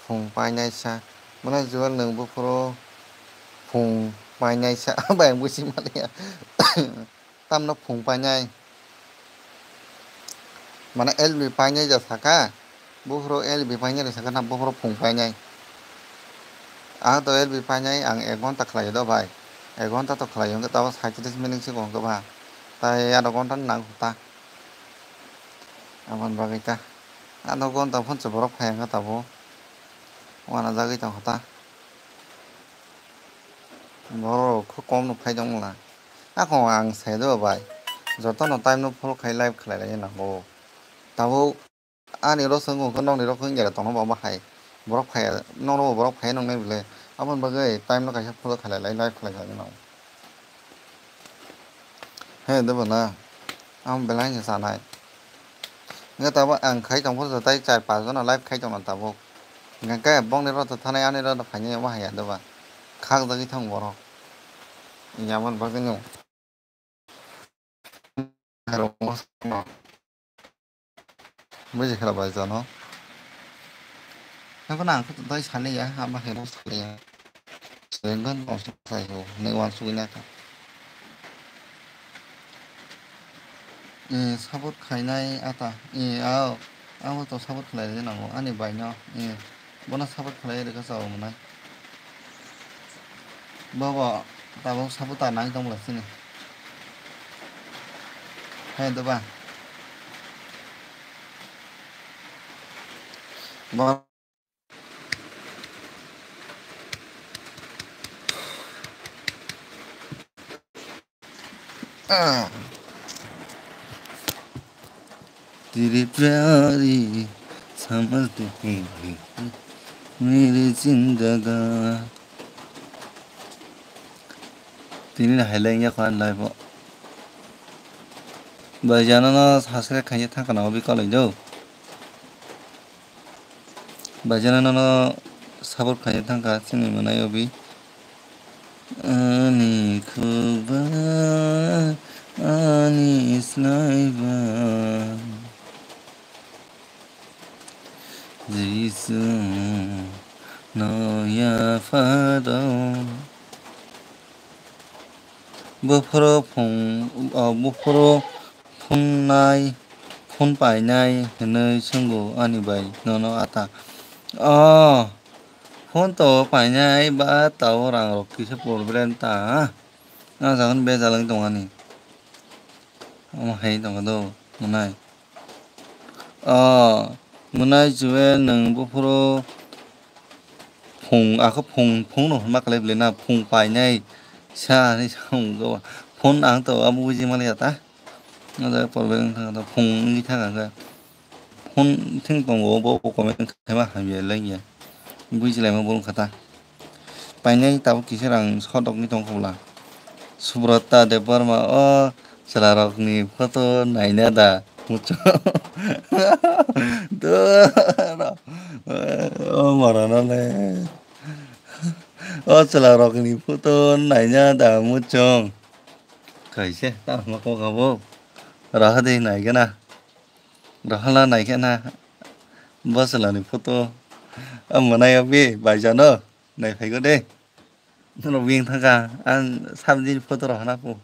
phung painai sa. Mwnai Joel nwng buphuru phung painai sa. Bai ang busi maliya. Tamno phung painai. Mane L B painai ja saka. Buphuru L B painai rw sakha na buphuru phung painai. Ang to L B painai ang ek ghonta khlai do bai. Ek ghonta to khlai hwnkhe tabuk saitrish minute se hwnkhe ba. Tai adha ghonta nang ta. Aboni bagwi ta. Adha ghonta phunsa borok phai hwnkhe tabuk. Wana jagwi tong kha ta. Borok khub kom no phai tong la. Ako ang sai do bai. Joto no time no follow khai live khlai lai nango. Tabuk Ani rosong wngkha nokni rok wngya tongno bo bahai. Borok phaiya, nokno bo borok phaiya nongnai bwle. Aboni bagwi time no kaisa follow khlai lai, live khlai khlai mano. He, debo na. Ang belai no sanai. Wngkha tabuk ang khai tong phuru tai char pas jona live khai tongno tabuk. Hingkha khe bongni rok to thanai ani rok to phainai omo haiya doba. Khakjagwi thang borok. Yamon bagwi no. Buji kha bai jano. Haikhe nang khe tei saliya, ama khe bo saliya. Senggon tong suk sai ho, ne wan sugui na kha. Eh, support khainai ata. Eh, ao. Abo to support khlai rwgwi nango, ani bai no. Eh, bono support khlai rwkha chao mwnai. Bobo tabuk support ta nai tong bwla chini. Hai doba. Bo Tripurari samar tu mere zindaga. Tini na hailai ya khan lai bo. Bai jana na subscribe khaina thangkha na obi kalai do. Bai jana nono support khaina thangkha chini mwnai obi. Ani khukba, ani slaiba. Jisu no yapharo. Buphuru phung, o, buphuru phungnai, phun painai hwnwi swngo ani bai nono ata. O, phun to painai ba tao rang rok kisa problem ta. A jaga ni bejal wng tong ani. Omo hai tong do mwnai. O, mwnai chwng nwng buphuru phung, ako phung, phung no hwnma khlai bwle na, phung painai sa hinwi sa phone ang to abo buji maliya ta. Phone wngwi thangkha khe phone thing tongo, bo comment khaima hamya lengya. Buji laima bo wngkha ta. Painai tabuk kisa rang sodokni tongkha bwla. Subrata Debbarma o chwlarokni photo naina da muchung. Dura. O morana le. O chwlarokni photo naina da muchung. Kaise ta ma kok abo. Raha de naigana. Rohala naikhe na bwswlani photo. O mwnai o bi baijano naiphaigo de. Norok bini thangkha ang sabjini photo rohana po.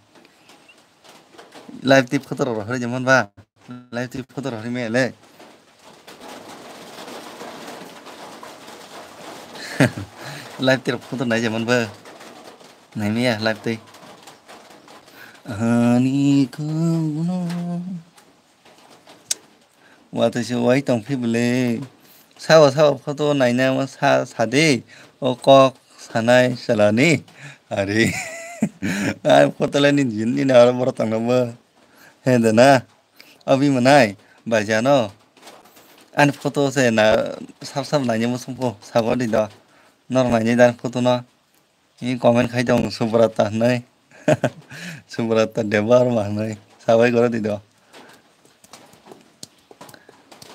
Live twi photo rok rohorwi jemon ba. Live twi photo rohorwi mele. Live twi rok photo nai jemon ba. Naimaya live twi. Ani khogno. Watwi se wai tong phi bwle. Sao sao photo naina ma sa sadi. O kok sanai salani. Ari. Ai photo le ni jin ni na aro boro tong na bo. He de na. Abi manai. Bajano. Ani photo se na sap sap naina mo sumpo. Sabo di do. Nor naina dan photo no. Ni comment khai tong Subrata hwnwi. Subrata Debbarma hwnwi. Sabai goro di do.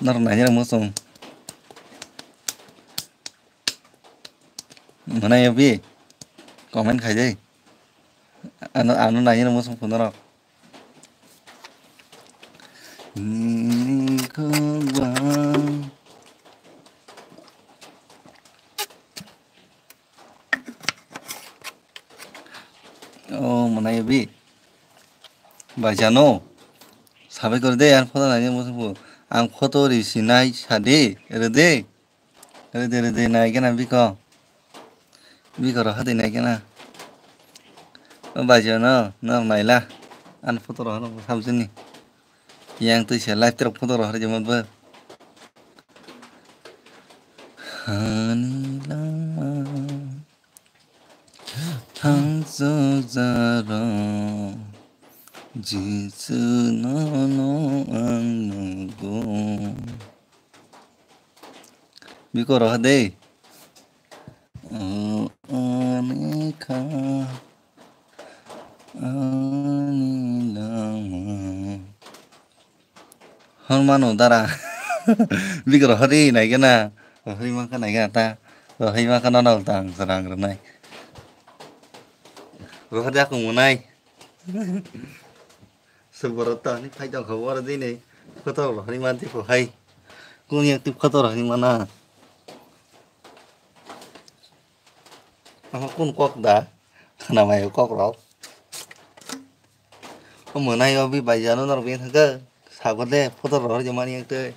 Nor naina mo song. Mana ya bi. Comment khai dei. Ano ano naina mo song phunarok. Ni khobang. O mwnai bi. Bajano. Sabai kor de ang photo naina mo song. Ang photo ri sinai sadi. Rede. Rede rede nai gana biko. Biko roha de nai gana. O bajano. Nor naila. Ang photo roha no sabjini. Yang twi se live terok photo rohor jemon bo. Hani lama thangchok jaro Jisu nono ang nugo. Biko roha de. O ani kha ani lama. Hwn mano dara. Bik rohori naikhe na. Rohori mankha naikhe ta. Rohori mankha nono tang serang rwnai. Rohori akung mwnai. Subrata ni phai tong kha oro dini. Photo rohori manti pho hai. Kung yang tip photo rohori mana. Ama kun kok da. Khana mai kok rok. O mwnai o bi bai jano norok bini thangkhe. Sabo de photo rohor jemani ektwi.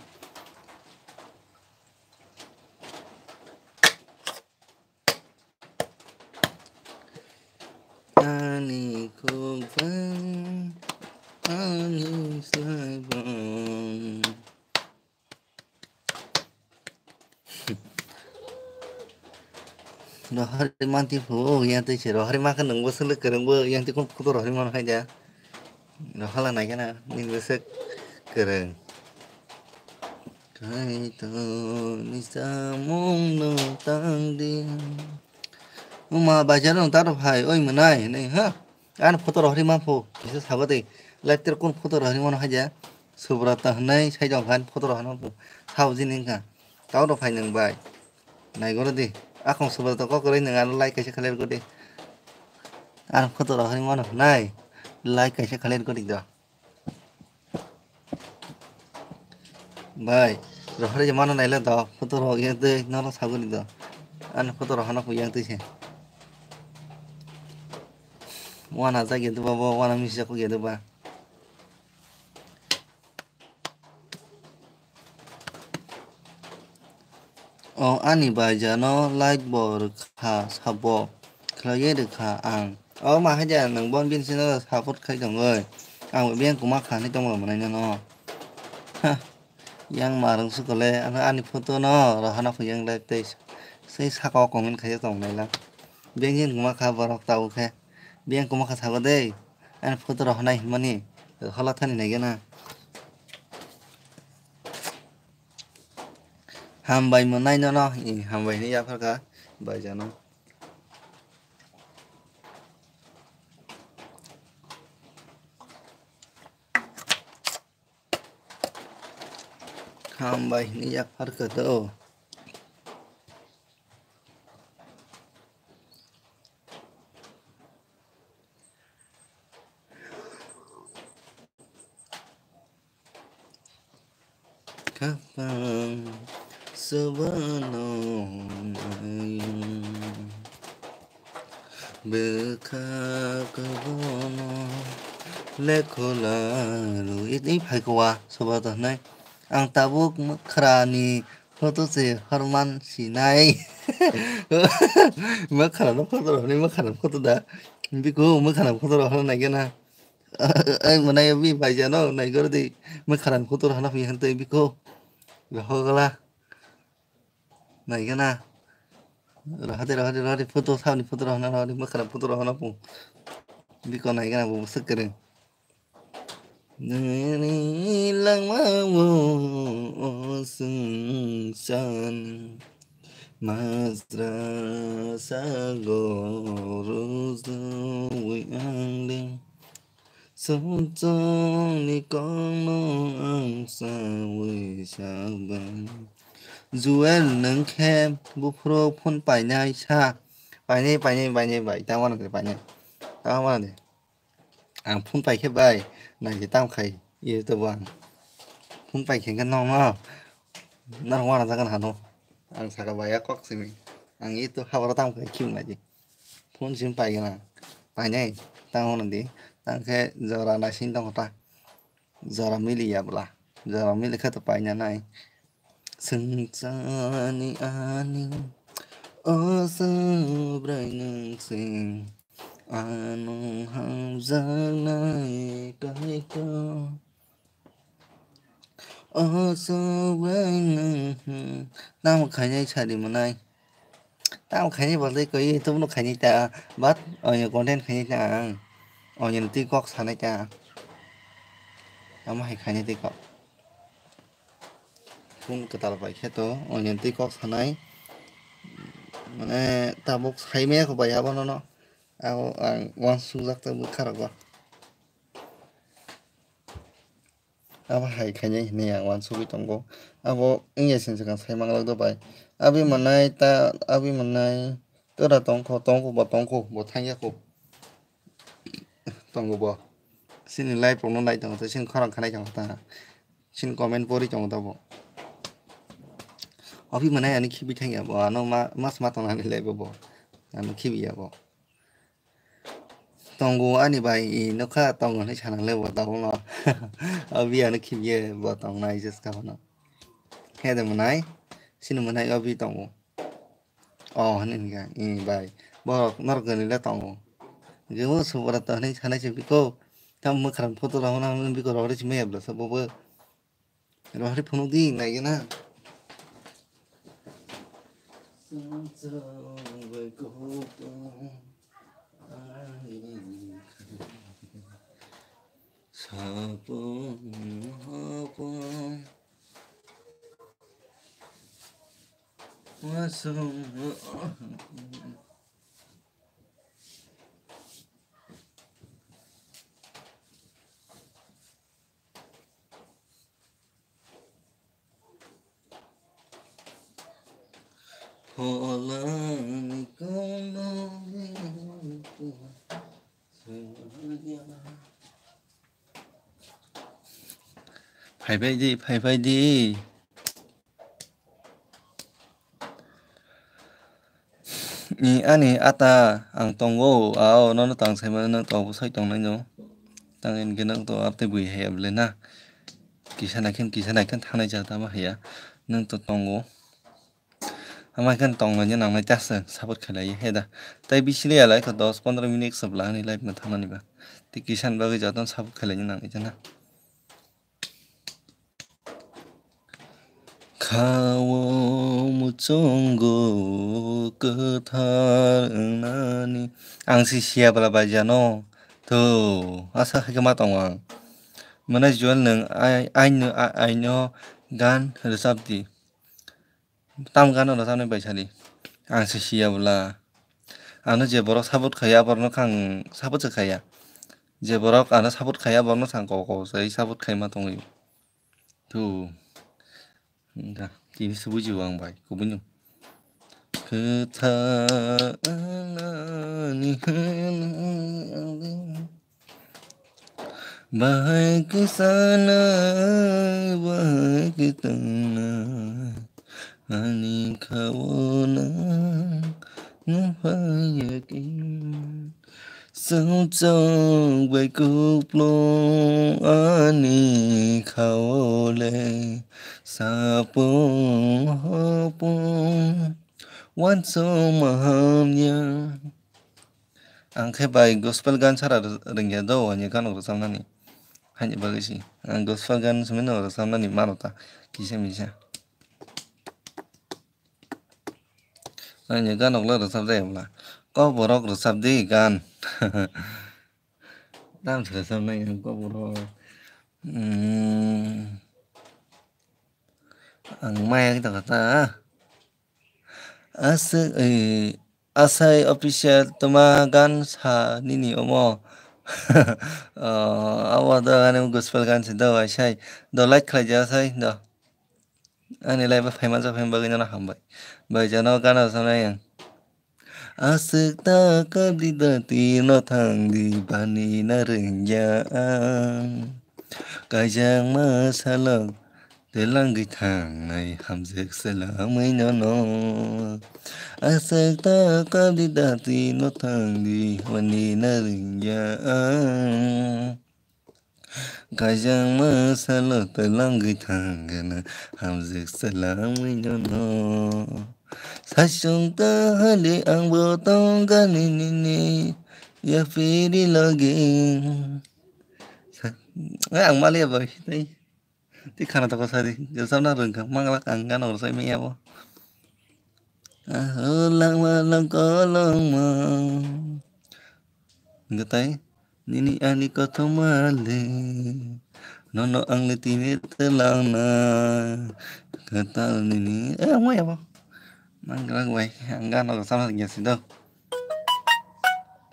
Ani khukbang, ani slabang. Rohori manti phu, yang twi se rohori ma khe nungbo swlwk kwrwngbo, yang twi kun photo rohori mano hai da. Rohala nai gana, nini bwswk kwrwng. Kaitor ni samung no tang di. Uma bajar no taro phai, oi mwnai, hinwi ha. Ani photo rohori ma phu, kisa sabo de. Live ter kun photo rohori mano hai da. Subrata hinwi sai jong kha, ani photo rohori ma phu. Sao jini wngkha. Tao rw phai nung bai. Nai goro di. Akong Subrata kok kwrwi nung ano like kaisa khlai rwgo di. Ano photo rohorwi mano nai. Like kaisa khlai rwgo di do. Bai. Rohorwi mano naile do. Photo rohorwi de nono sagori do. Ano photo rohorna phu yang twi se. Wana jagya duba bo, wana misi jakya duba. O ani bai jano like bo rwkha sabo khlaiwi rwkha ang. O ma hai de nwng bon bini channel o support khai tongwi. Ang bo biyang kwma kha hinwi tongma mwnai nw no. Ha, yang ma rwng sukole ano ani photo no rohana phu yang like tei sei saka o comment khai tong nai lang. Biyang kwma kha borok tabuk khe. Biyang kwma kha sabo de. Ani photo rohornai hinmani hola thani nai gana. Hambai mwnai nono, i hambai hinwi yapharkha bai jano. Hambai hinwi yapharkha do. Khapang sobono nai. Bwkha kwbangno lekhola rwi tei phaikha soba to hwnwi. Ang tabuk mwkhrani photo se horman sinai. Mwkhrano photo rw hwnwi mwkhrano photo da. Biko mwkhrano photo rw hwnwi naikhe na. Ai mwnai bi baijano naigor di. Mwkhrano photo rw hwnwi hantwi biko. Rohogla. Naikhe na. Rohadi, rohadi, rohadi, photo, sabni photo rohana, rohadi, mwkhana photo rohana pung. Biko naikhe na, bo bwswk kwrwng. Nini langma o, o swngcharni majra sago rwjagwi ang le. Sumsumni kokno ang saui sabai. Joel, nwng khe buphuru phone painai sa. Painai, painai, painai bai. Tamo nang painai. Tamo nang de. Ang phone pai khe bai. Nang je tam khai. Iyo to bo ang. Phone pai khe khe nong no. Nang wana jagan hano. Ang saka bai ya kok simi. Ang itu habaro tam khai khiu nai je. Phone sim pai gana. Painai. Tamo nang di. Tang khe jora naising tong kha ta. Jora mili ya bwla. Jora mili khe to paina nai. Swngcharni ani o Subrai nwng se ano hamjaknai kaito. O Subrai nwng tamo khainai sadi mwnai. Tamo khainai balde koi, ito bono khainai ta, but onya content khainai ta ang. Onya twi kok sanai ta. Amo hai khainai twi kok. Phone kwtal bai khe to, onya twi kok sanai. Mane tabuk sai maya kho bai abono no. Abo ang uansukjak ta bwkha rogo. Abo hai khainai hinwi ang uansugwi tongo. Abo wngya sini swkang sai manglak do bai. Abi mwnai ta, abi mwnai tora tongkho, tongkho bo tongkho, bo thangya kho. Tongo bo. Sini live rokno nai tongo ta, sini khorang khanai tongo ta. Sini comment pori tongo ta bo. Abi mwnai ani khibi thangya bo, ano ma, mas ma tongnani live bo. Ano khibi ya bo. Tongo ani bai, i nokha tongo hinwi sanang le bo tabukno. Obi ano khibiye bo tongnai jeska phano. Khe de mwnai, sini mwnai obi tongo. O hinwi hinkha, i bai. Borok norok gwnwi le tongo. Gebo subra to hinwi sanai se biko. Tam mwkhram photo rok hwnna biko rok ri simi ebla se bobo. Rohori phunuk di, naigena. Sapung hapung. Wasung. Phaibai di, phaibai di. Ni ani ata ang tongo, ao nono tang sai mano, nang tongo sai tongnai no. Tang in genok to arte bui hai able na. Kisa naikhen, kisa naikhen thangnai cha tama haiya. Nang to tongo. Ama khen tongnai no nangnai ta se support khlai he da. Tai bisi le alai kho dos pondro minute se bla ni live no thangnani ba. Ti kisan bagwi joto support khlai ni nangnai ta na. Khao muchungo kwthar wngnani. Ang si siya bwla bai jano. Tho, asa khe ma tongo ang. Mane Joel nwng ai, aino, a-, aino gan rwchap di. Tam gano rwchapnai bai sadi. Ang si siya bwla. Ano je borok support khaiya, borokno khe ang support se khaiya. Je borok ano support khaiya, borokno sang kok kok sai support khaima tongwi. Tu. Wngkha. Tini se bujibo ang bai. Kubui no. Kwtha ani hwnwi ang le. Bahai khe sana, bahai khe tongna, ani khao nang phaiya khe. Songchok bai kupulung ani khao le, sapung hopung wansukma hamya. Ang khe bai gospel gan sara rwngya do, ani ganok rwchapnani. Haini bagwi si. Ang gospel gan simi no rwchapnani mano ta. Kisa misa. Ani ganok le rwchap jaya bwla. Kok borok rwchap di gan. Tam se rwchapnai ang kok borok. Hmm. Ang maya kita kata. Aswk, eh, Asai official twma gan sa nini omo. Oh, abo do ani gospel gan se do, Asai. Do like khlai ja, Asai, do. Ani live o phaima jak phaima bagwi nono hambai. Bai jano gana sanai ang. Aswk ta kabdi dati no thangdi bani na rwngya ang. Kaijakma salok telangwi thangnai hamjak salamwi nono. Aswk ta kabdi dati no thangdi bani na rwngya ang. Kaijakma salo twlangwi thangna hamjak salamwi nono. Saichung ta hali ang bo tongkha nini yapiri logi. Sa-, eh, ang maliya bai tei. Tei khana toko sadi, rwchapna rwngkha, manglak ang gana rwchapmaya bo. Aho langma langkolongma. Hwnkhe tai, nini ani kothoma le, nono ang le tini twlangna. Kwtal nini, eh, wngmaya bo. Manglak bai, ang gana rwchapna rwngya si do.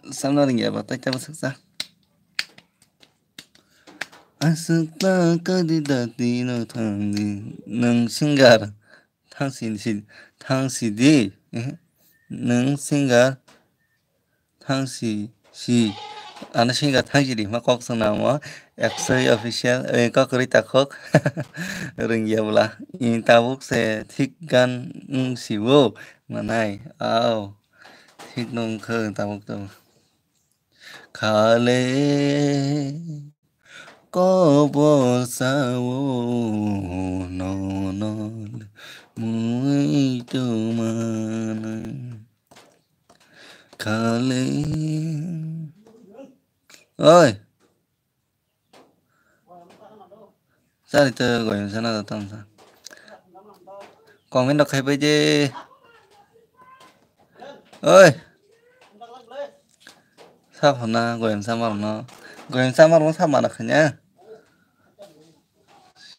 Rwchapna rwngya ba, tai tabo swksa. Aswk ta kadi dati no thangdi, nwng singer thangsi si, thangsi di, eh, nwng singer thangsi si, ano singer thangsi di, ma kok swnam o, Aksai official, eh, kok kwrwi takhok, rwngya bwla, i tabuk se thik gan wng si o, manai, au, thik no wngkha tabuk tabuk. Khale kobor sao nono mui tumanai. Khale. Oi. Chari to goyam sana da tong sa. Comment rok khai pai de. Oi. Sa phana goyam sama rok no. Goyam sama rok no sa mana khanya.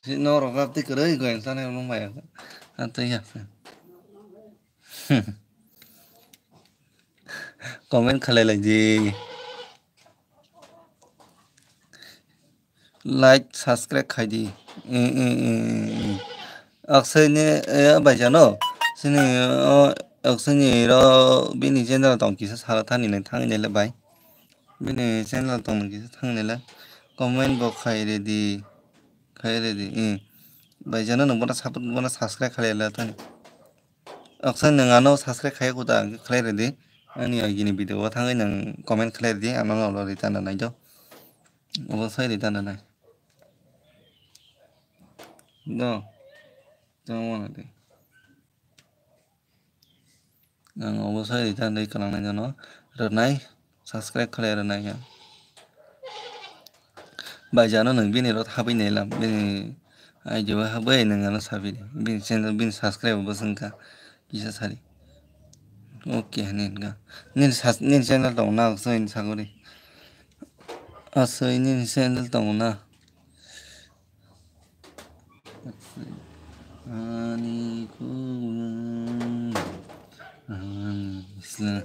Si no rok rap ti kwrwi goyam sana rok no maya. Ato ya. Comment khalai lai di. Like, subscribe khai di. Eh, eh, eh, eh. Aksai ni, eh, bai jano. Sini, oh, Aksai ni ro bini channel tong kisa sala thani le thang ni le bai. Bini channel tong kisa thang ni le. Comment bo khai re di. Khai re di. Eh. Bai jano nang bona support, bona subscribe khai le thani. Aksai nwng ano subscribe khai kuta khlai redi. Ani agini video o thangwi nwng comment khlai redi, ano no return da nai do. Obo sai return da nai. Do. Tamo na de. Ang obo sai return dai kalang nai jano. Rwnai. Subscribe khlai rwnai khe. Bai jano nwng bini rot habwi nailam, bini idea o habwi nwng ano sabi di. Bini channel, bini subscribe bo swngkha. Kisa sari. Okay, hani hinka. Nini sas-, nini channel tong na, asoi ni sagori. Asoi nini channel tong na. Ani khubung, ani isla.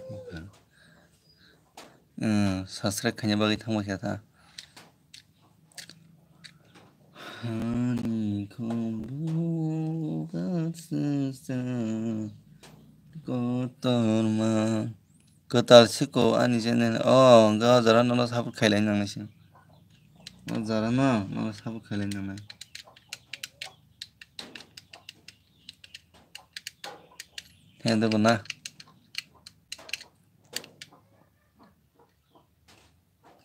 Hmm, subscribe khaina bagwi thangbai kha ta. Ani khumbu kaisa kotorma. Kwtal siko ani channel. Oh, ga jora nono support khailai nang nisi. O jara no, no sabo khailai nanai. He dogo na.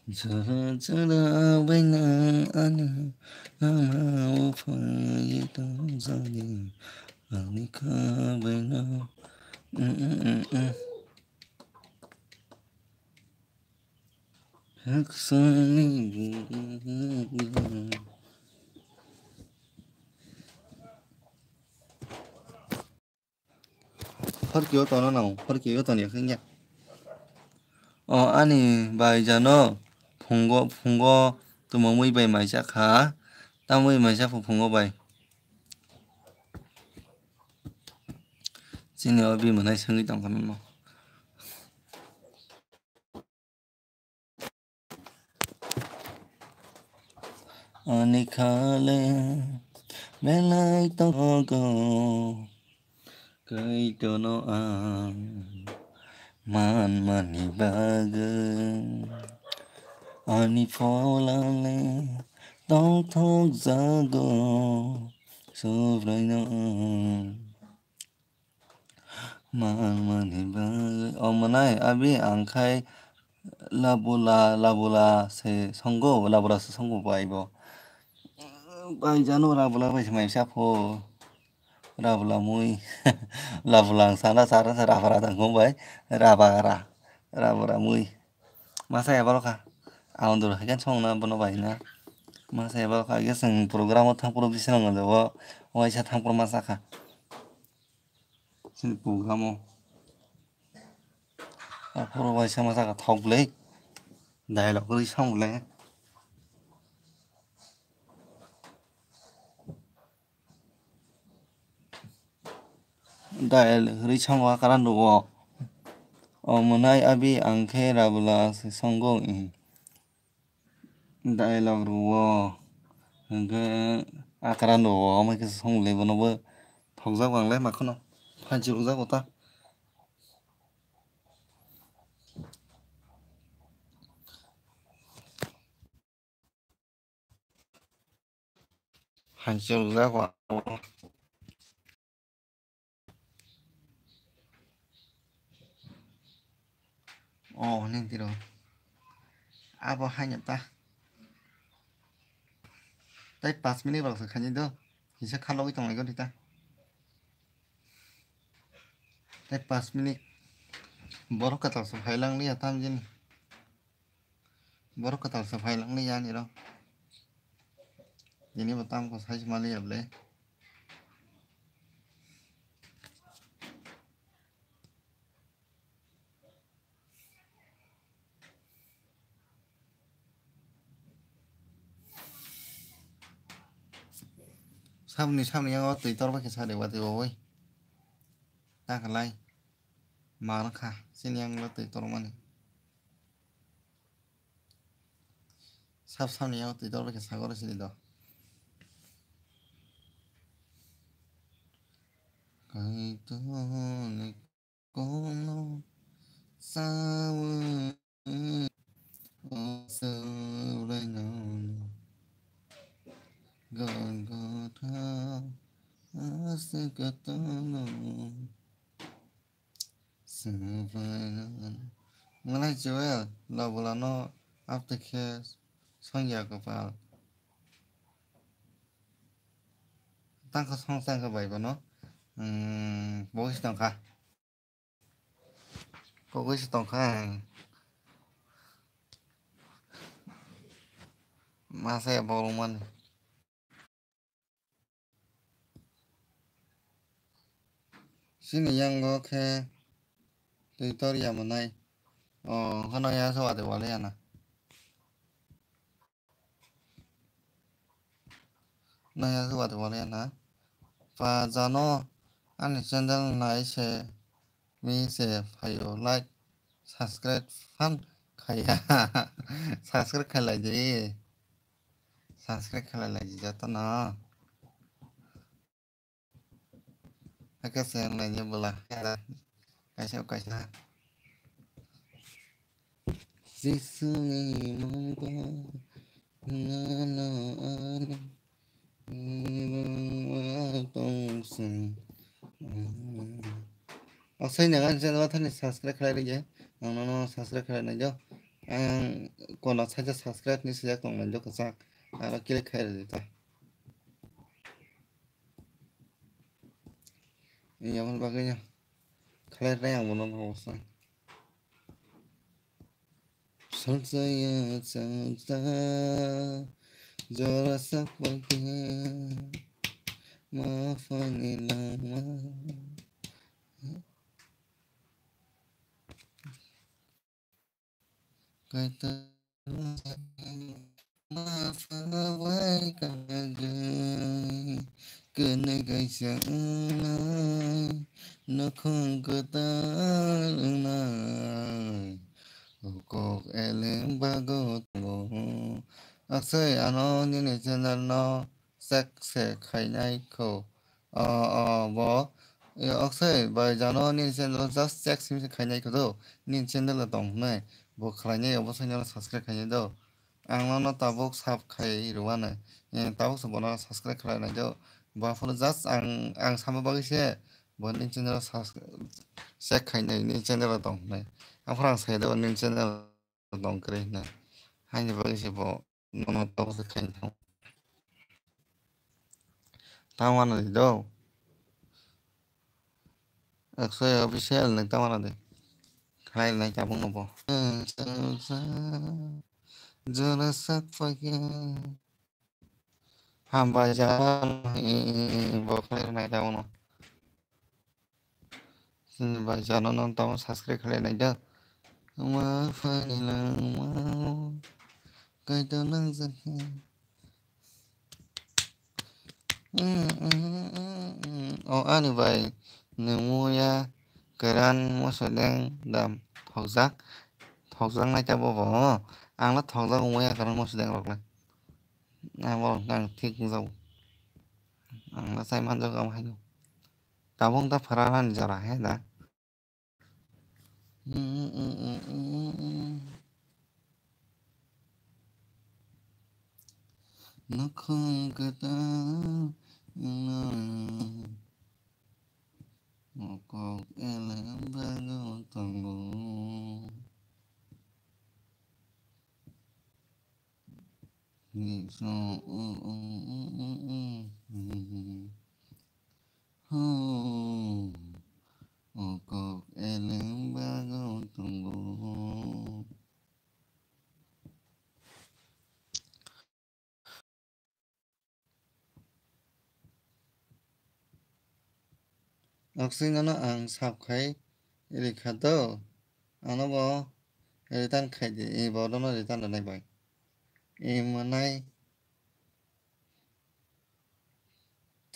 Jora jora baina ani lama o phai tongjago ani kha baina. Mm, mm, mm, mm. Haksani. Phorkio tono nang, phorkio tono ya khanya. O ani bai jano phungo, phungo tumamui bai maisa kha, tamui maisa phu phungo bai. Chini o bi mwnai sengwi tongkha nang no. Ani khale belai tongo, kaitono ang manmani bagwi. Ani pholale tongthok jago, subraino ang. Manmani bagwi. O mwnai, abi ang khai labula, labula se songo, labula se songo bai bo. Bai jano labula bai se mai sa pho. Labula mui. Labula ang sana sana se rabara tang kong bai. Rabara. Rabara mui. Masa ya balo kha. Ang dur hajan song na bono bai na. Masa ya balo kha. Ge seng program o thang pro bisingo do. Waisa thang pro masa kha. Chini program o. Aphuru bai sama saka thok le. Dialogue rwi sam le. Dialogue rwi sam wa karan do. O mwnai abi ang khe rabula se songo. Dialogue rwo, hwnkhe akran rwo, omo khe song le bono bo thokjak bang le makhano, phanchi rwjak bo ta. Phanchi rwjak bo. Oh, hwnwi tiro. Abo haino ta. Tai pas minute rok se khaini do. Kisa khalogwi tonglaigwi ta. Tai pas minute. Borok kwtal se phailang liya tamjini. Borok kwtal se phailang liya ani rok. Tini bo tamkho sai se maliya ble. Sabni, sabni yango twi torbai khe sa de watwi wawi. Ta khlai. Mar kha, chini yango twi tormani. Sab samni yago twi torbai khe sagoro sidi do. Kaitorni kono sawi o Subraino Golgotha aswk katono. Malai Joel, labulano aptwi khe songya kwpal. Tangkha song tangkha bai bono. Hmm, bogis tongkha. Kogis tongkha. Masa ya bolong mani. Chini yango khe twi tor ya mwnai. O, hwnkheno ya se watwi wale ya na. No ya se watwi wale ya na. Pa jano ani channel nai se mi se phaio like subscribe phan khaiya. Subscribe khailai di. Subscribe khailai lai di joto no. Ake se nai ni bwla. Kaisa kaisa. Jisuni mungbo Asai naga channel thani subscribe khlai rige. Ang nono subscribe khlai nai jo. Ang kono saja subscribe ni sijak tong nai jo kwchak. Aro click khlai ridi ta. Yamon bagwi ya. Khlai rina ang bono no sa. Salsa ya salsa. Jora sak bagwi. Ma fani lama. Kaita ma pha bai ka gai. Kene kaisa wngnai. Nokhong kwtal wngnai. O kok eleng bago tongo. Aksai ano nini channel no check se khainai kho. O, o, bo. E, oksai bai jano nini channel just check simi se khainai kho do. Nini channel o tong hnai. Bo khlainai obo sai no subscribe khainai do. Ang nono tabuk sub khai rwano. E, tabuk se bono subscribe khlai nai do. Bo phuru just ang, ang sama bagwi se bo nini channel o subs-, check khainai, nini channel o tong hnai. Aphuru ang sai do nini channel o tong kwrwi hwnwi. Haini bagwi se bo nono tabuk se khainai. Tamo ano di do. Aksai official nang tamo ano di. Khlai nai tabuk no bo. Jora sak phaikha. Hambai jano, i, i, i, bo khlai nai tabuk no. Chini bai chano no tamo subscribe khlai nai da. Wngma phani langma. Kaitor nang jakha. O ani bai nungmu ya kwran moso deng dam thokjak. Thokjak nai ta bo bo. Ang no thokjak wngma ya kwran moso deng rok le. Ang bo nang thik wngjago. Ang no chai manjago ang haino. Tabuk ta phara nani jora he da. Nokhong kwtal wngnai. Mokok elem bago tongo. Niso, o, o, o, o, o. Ho, o kok eleng bago tongo. Oksai nono ang sap khai rikha do, ano bo return khai di, e bo nono return rwnai bai. E mwnai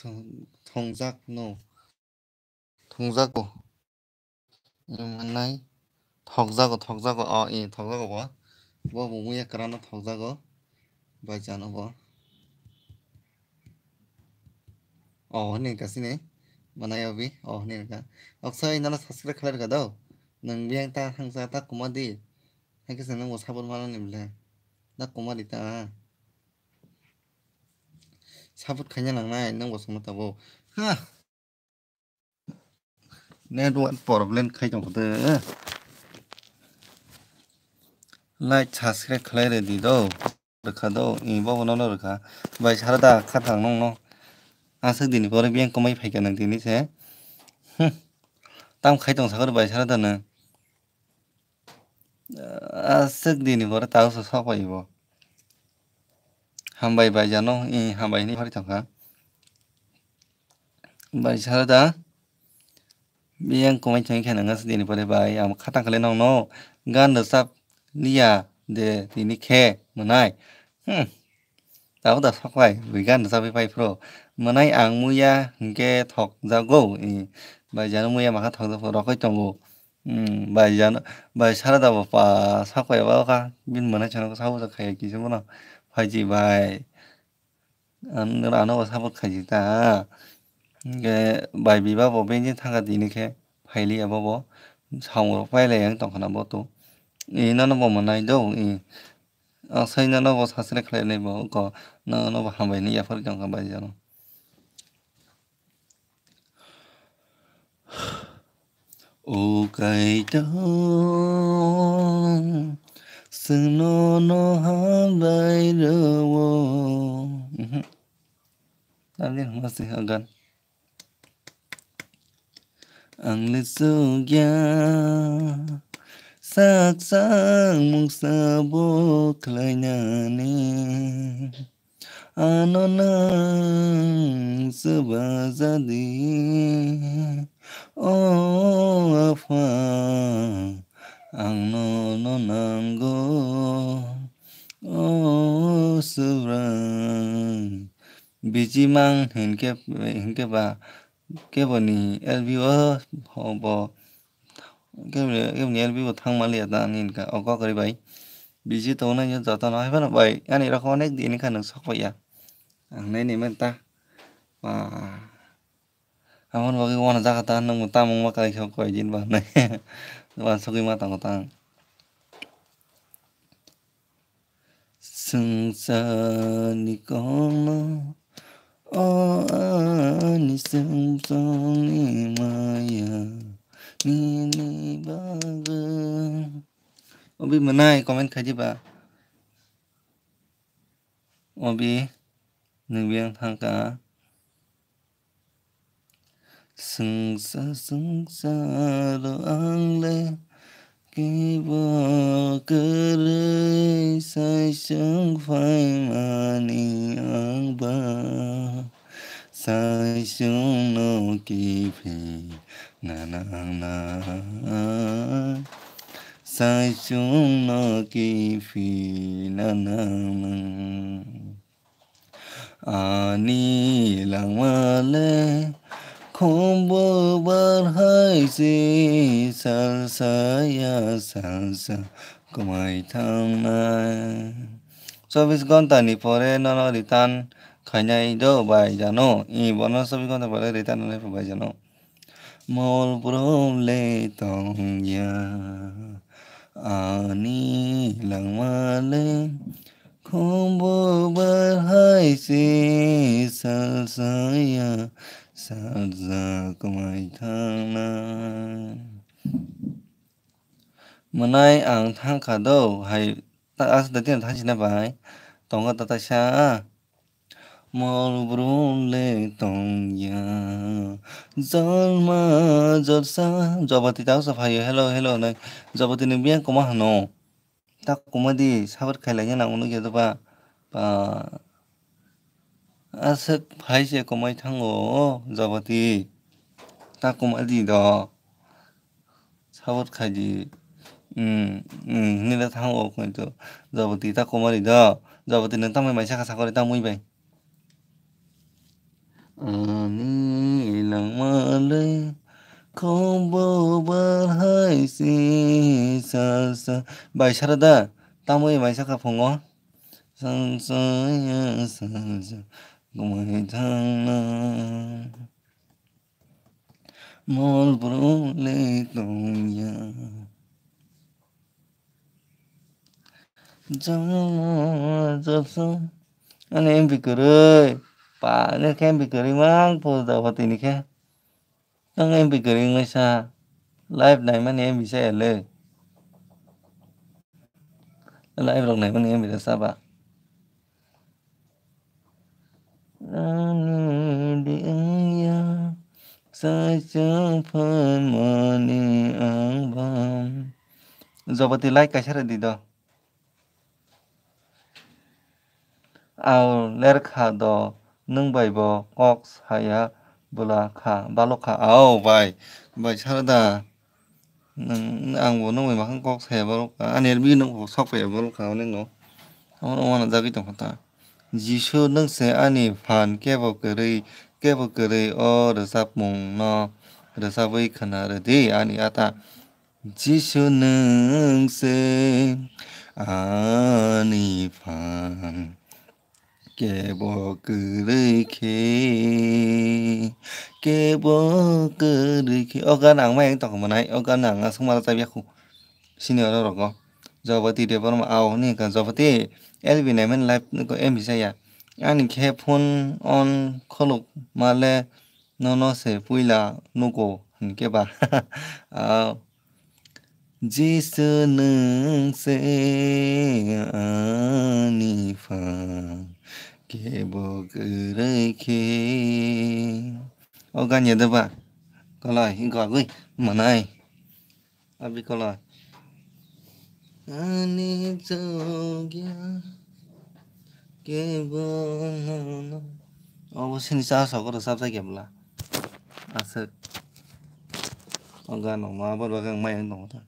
thong-, thongjak no. Thongjago. E mwnai thokjago, thokjago. O, e, thokjago bo. Bo bo muya kwrano thokjago. Bai chano bo. O, hwnwi ka sini. Mwnai obi. O, hwnwi ka. Oksai nono subscribe khlai rwkha do. Nwng biyang ta thangsa ta kuma di. Hai khe se nwng bo support mano ni bwle. Da kuma di ta. Support khaina nangnai nwng bo songno tabuk. Ha. Network problem khai tong kho de. Like, subscribe khlai rwdi do. Rwkha do, i bo bono no rwkha. Bai sara da kha thang nung no. Aswk dini pore biyang kwmai phaikha nang tini se. Hmm. Tam khai tong sakha bai sara da nang. Aswk dini pore tao se sok bai bo. Hambai bai jano, i hambai hinwi phari thangkha. Bai sara da. Biyang kwmai thangwi khe nang aswk dini pore bai. Ang khatang khle nong no. Gan rwchap liya de tini khe mwnai. Hmm. Tabuk da sok bai. Bui gan rwchapwi pai phro. Mwnai ang muya hinkhe thok jago. I. Bai jano muya makha thok jago. Rokoi tongo. Hmm, bai jano, bai sara da bo pa sak pai ba kha, bini mwnai chwng khe sabo kha kisa bono phaiji bai. Ang ano bo support khaiji ta. Hinkhe bai biba bo bini thangkha tini khe phaili abo bo samung rok pailai ang tongkha na bo to. Ino no bo mwnai do, i. O, sai nono bo subscribe khlainai bo, ko, nono bo hambai ni yaphar tongkha bai jano. O Kaitor, chwng nono hambai rwo. Mhm. Tamni hwnma se o gan. Ang le chukya, sak sak mungsa bo khlainani. Ano nang swbajadi, o Apha, ang nono nango, o Subrang. Biji mang hinkhe, hinkhe ba, keboni L B o, ho bo, keboni, keboni L B o thang manliya ta ani hinkha, o kokori bai. Biji tongnai jotono hai phano bai, ani rok onek din kha nwng sok paiya. Ang nai ni men ta. Ba. Aboni bagwi uanajaga ta nwng bo tamung ma kaisa koi din ba nai. Uansugwi ma tongo ta ang. Swngcharni kokno, o ani chwngsongni maya nini bagwi. Obi mwnai comment khaidi ba. Obi nwng biyang thangkha. Swngsa-, swngsaro ang le kebo kwrwi sai chwng phaimani ang ba. Sai chwngno kiphilna nangnai. Sai chwngno kiphilna nangnai. Ani langma le khumbu bar hai se, salsa ya salsa kwmai thangnai. Chobbish ghonta ni pore nono return khainai do bai jano? I bono chobbish ghonta pore return nai bai jano. Mol brum le tongya ani langma le khumbu bar hai se salsa ya salsa kwmai thangnai. Mwnai ang thangkha do hai ta-, aswk da tino thangchina bai tongkha ta taisa. Mol brum le tongya. Jolma jolsa. Jobati ta sa phaio. Hello, hello, nai. Jobati ni biyang koma hano. Ta koma di, sabar khailai na nang nukya doba. Ba. Aswk phai se komai thango, Jobati. Ta koma di do. Sabot khaidi. Hmm, hmm, hinwi le thango koi to. Jabati ta komari do. Jabati nwng tamai mai saka sakori ta mui bai. Ani langma le khumbu bar hai se salsa. Bai sara da. Tamai mai saka phungo. Salsa ya salsa. Kumai thangna. Mol brum le tongya. Jang, jang, jang. Ani M B kwrwi. Pa, ani khe M B kwrwi mang po da ba tini khe. Tang M B kwrwi wngwi sa. Live naimani M B sa ya le. Live rok naimani M B da sa ba. Ani di wngya, saisa phaimani ang bam. Jobati like kaisa rwdi do. Au lerkha do, nwng bai bo kok saya bwla kha, balok kha. Au bai, bai sara da. Nwng, ang bo nwng bai makhang kok saya borok, ani R B nwng bo sok paiya borok kha, onek no. Amo no uanajagwi tongkha ta. Jisu nwng se ani phan kebo kwrwi, kebo kwrwi o rwchapmung no rwchapwi khna rwdi ani ata. Jisu nwng se ani phan. Kebo kwrwi khe, kebo kwrwi khe. O gan ang mai tongkha manai, o gan ang aswk mala chapya khu. Sini oro rogo. Jawabati Debbarma ao hwnwi kha, Jawabati, L B naiman live nugo M B saya. Ani khe phone on khuluk male nono se puila nugo hwnkhe ba. Ao. Jisu nwng se ani phan kebo kwrwi khe. O gan ya da ba? Kolai, wngkha agwi manai. Abi kolai. Ani chogya kebo nono. Obo sini cha sokoro chapjak ya bwla. Aswk. O gano ma abo bagwi ang maya wng tongo ta.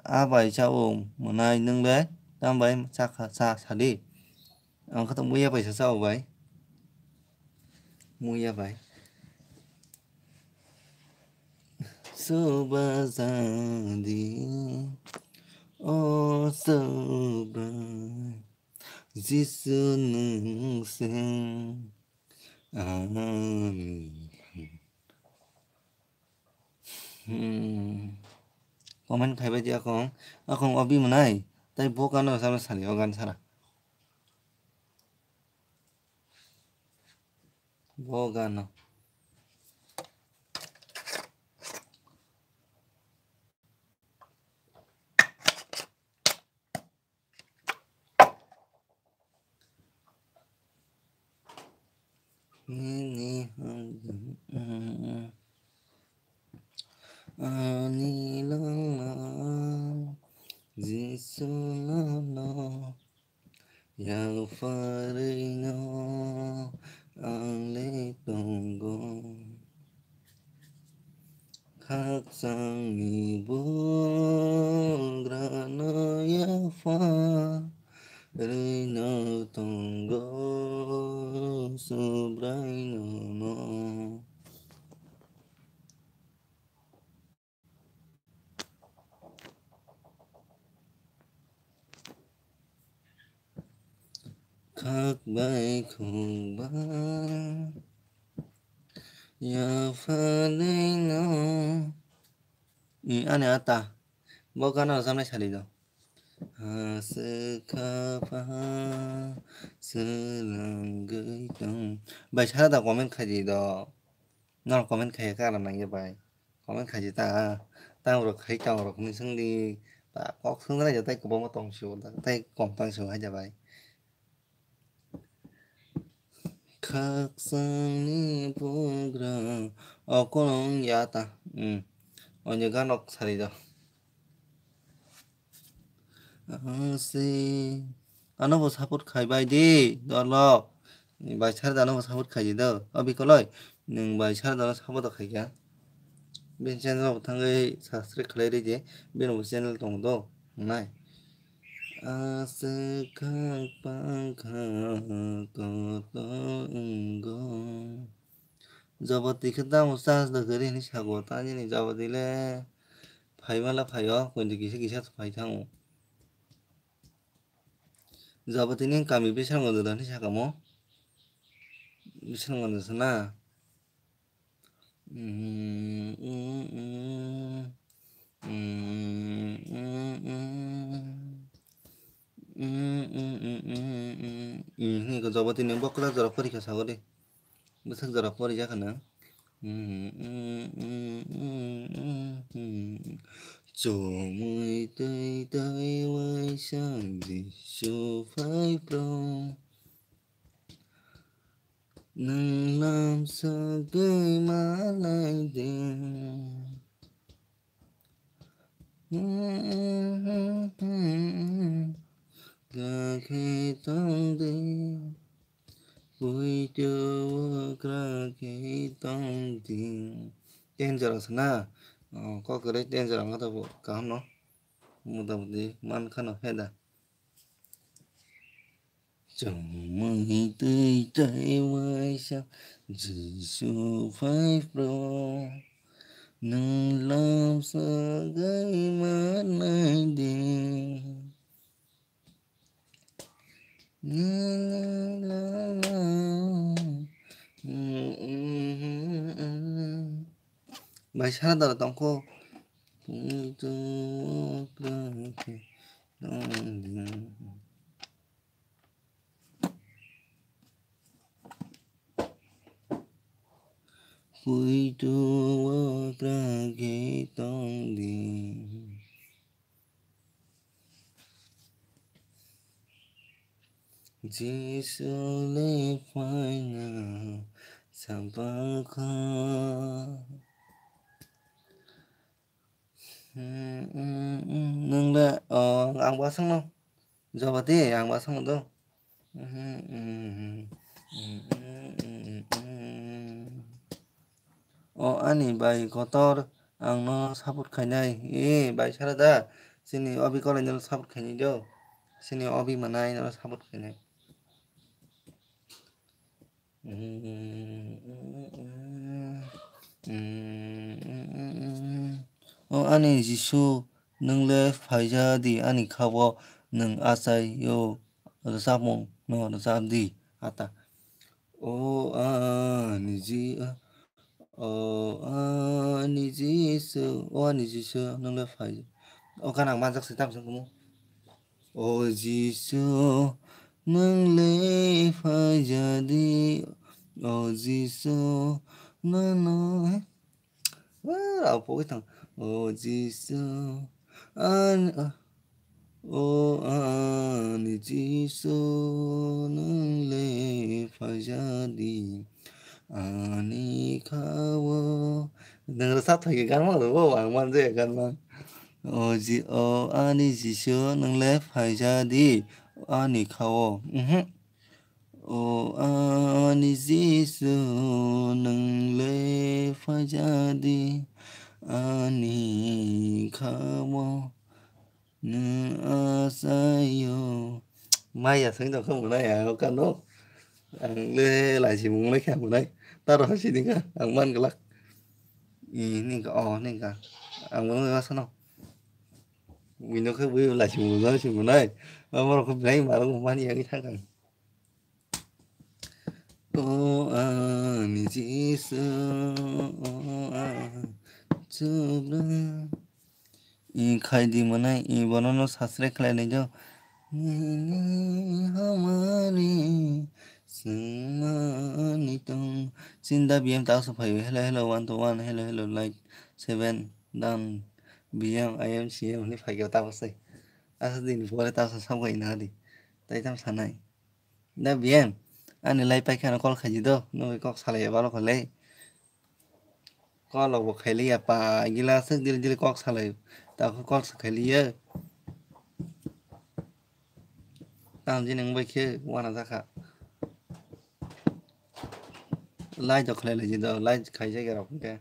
A bai cha o mwnai nwng le tam bai cha kha cha sadi. Ang khe to muya bai sa cha o bai. Muya bai. Chuba jadi o chuba Jisu nwng se ani. Hmm. Comment khaibai di akong. Akong obi mwnai. Tai bo gano samna sali o gan sara. Bo gano. Nini ani langma Jisu nono yapharwi no ang le tongo. Khakchangni bugrano yapharwi no tongo Subraino no. Khak bai khuk bai yapharwi no. I ani ata. Bo gana rwchapnai sadi do. Aswk kha pha swrwngwi tong. Bai sara da comment khai di do. Norok comment khai khe aram nangya bai. Comment khai di ta. Tang rok khai tang rok hinwi swng di. Ba kok swng nai ja tai kwbangma tong sio da. Tai kom tang sio hai ja bai. Khakchangni bugra. O kono wng ya ta. Hmm. Onyo ganok sari do. Ang se. Ano bo support khai bai di, dorlok. Bai sar da ano bo support khai di do. O bikoloi. Nwng bai sar da ano support khai kha. Bini channel bo thangwi subscribe khlai rw di. Bini bo channel tongo do. Nai. Aswk khak pangkha kotor wnggo. Jabati khe tamo charge da kwrwi hinwi sago, ta nini jabati le phaima le phaio, kointo kisa kisa phai thango. Jabati ni kami Bisramganj da hinwi sakamo. Bisramganj se na. Hinwi ko jabati ni bokla jora porikha sago de. Bwsak jora pori jakha na. Chomwi twi twi waisa Jisu phai pro. Nwng lam sagwi malai di. Kakhe tong di. Puitu krakhe tong di. Ten jora sana. Oh, kok kere ten jora wngkha tabuk kaham no. Muta muti man khano heda. Chomwi twi tei waisa Jisu phai pro. Nwng lam sagai manai di. Bai sara dara tongkho. tong di. Puitu o kwrwngkhe tong di. Jisu le phaina sampakha. Nwng le, o, ang bo aswkno. Jobati, ang bo aswkno do. O ani bai kotor, ang no support khainai. E, bai sara da. Chini obi kolai no support khainai do. Chini obi manai no support khainai. O ani Jisu, nwng le phaija di ani kha-o, nwng achai o rwchapmung no rwchap di, ata. O ani Ji-, o ani Jisu, o ani Jisu, nwng le phai. O gana ang manjak se tamo se kumu. O Jisu, nwng le phaija di, o Jisu, nono, he? Wa, rao pogwi thang. O Jisu, an, a, o ani Jisu, nwng le phaija di, ani kha-o. Nwng rwchap thai khe gan mang rw bo, ang man je gan mang. O Ji-, o ani Jisu, nwng le phaija di, ani kha-o. Mhm. O ani Jisu, nwng le phaija di, ani kha-o. Nwng achaio. Maya seng tong kha mwnai, ang kha no. Ang le laisi mung lai kha mwnai. Taro ha sini kha, ang man glak. I, ni kha, oh, ni kha. Ang mung lai sano. Wino khe bui laisi mung lai si mwnai. Amaro khe brai maro mani yang thang kang. O ani Jisu, o ani Chubra. I khai di mwnai, i bono no subscribe khlai nai jo. Nini hamari sengmani tong. Chinda B M ta so phaio. Hello, hello, one to one. Hello, hello, like seven. Dan B M, I M C M ni phaikhe ta bwsai. Asa din pore ta sa sabai na di. Tai tam sanai. Da B M, ani lai paikha no call khaidi do, nugwi kok salai ya balo kholai. Call rok bo khailiya pa, gila swk dil dil kok salai, ta kho call swk khailiya. Tang jini wng bai khe wana jakha. Lai do khlai lai di do, lai khaijak ya rok hwnkhe.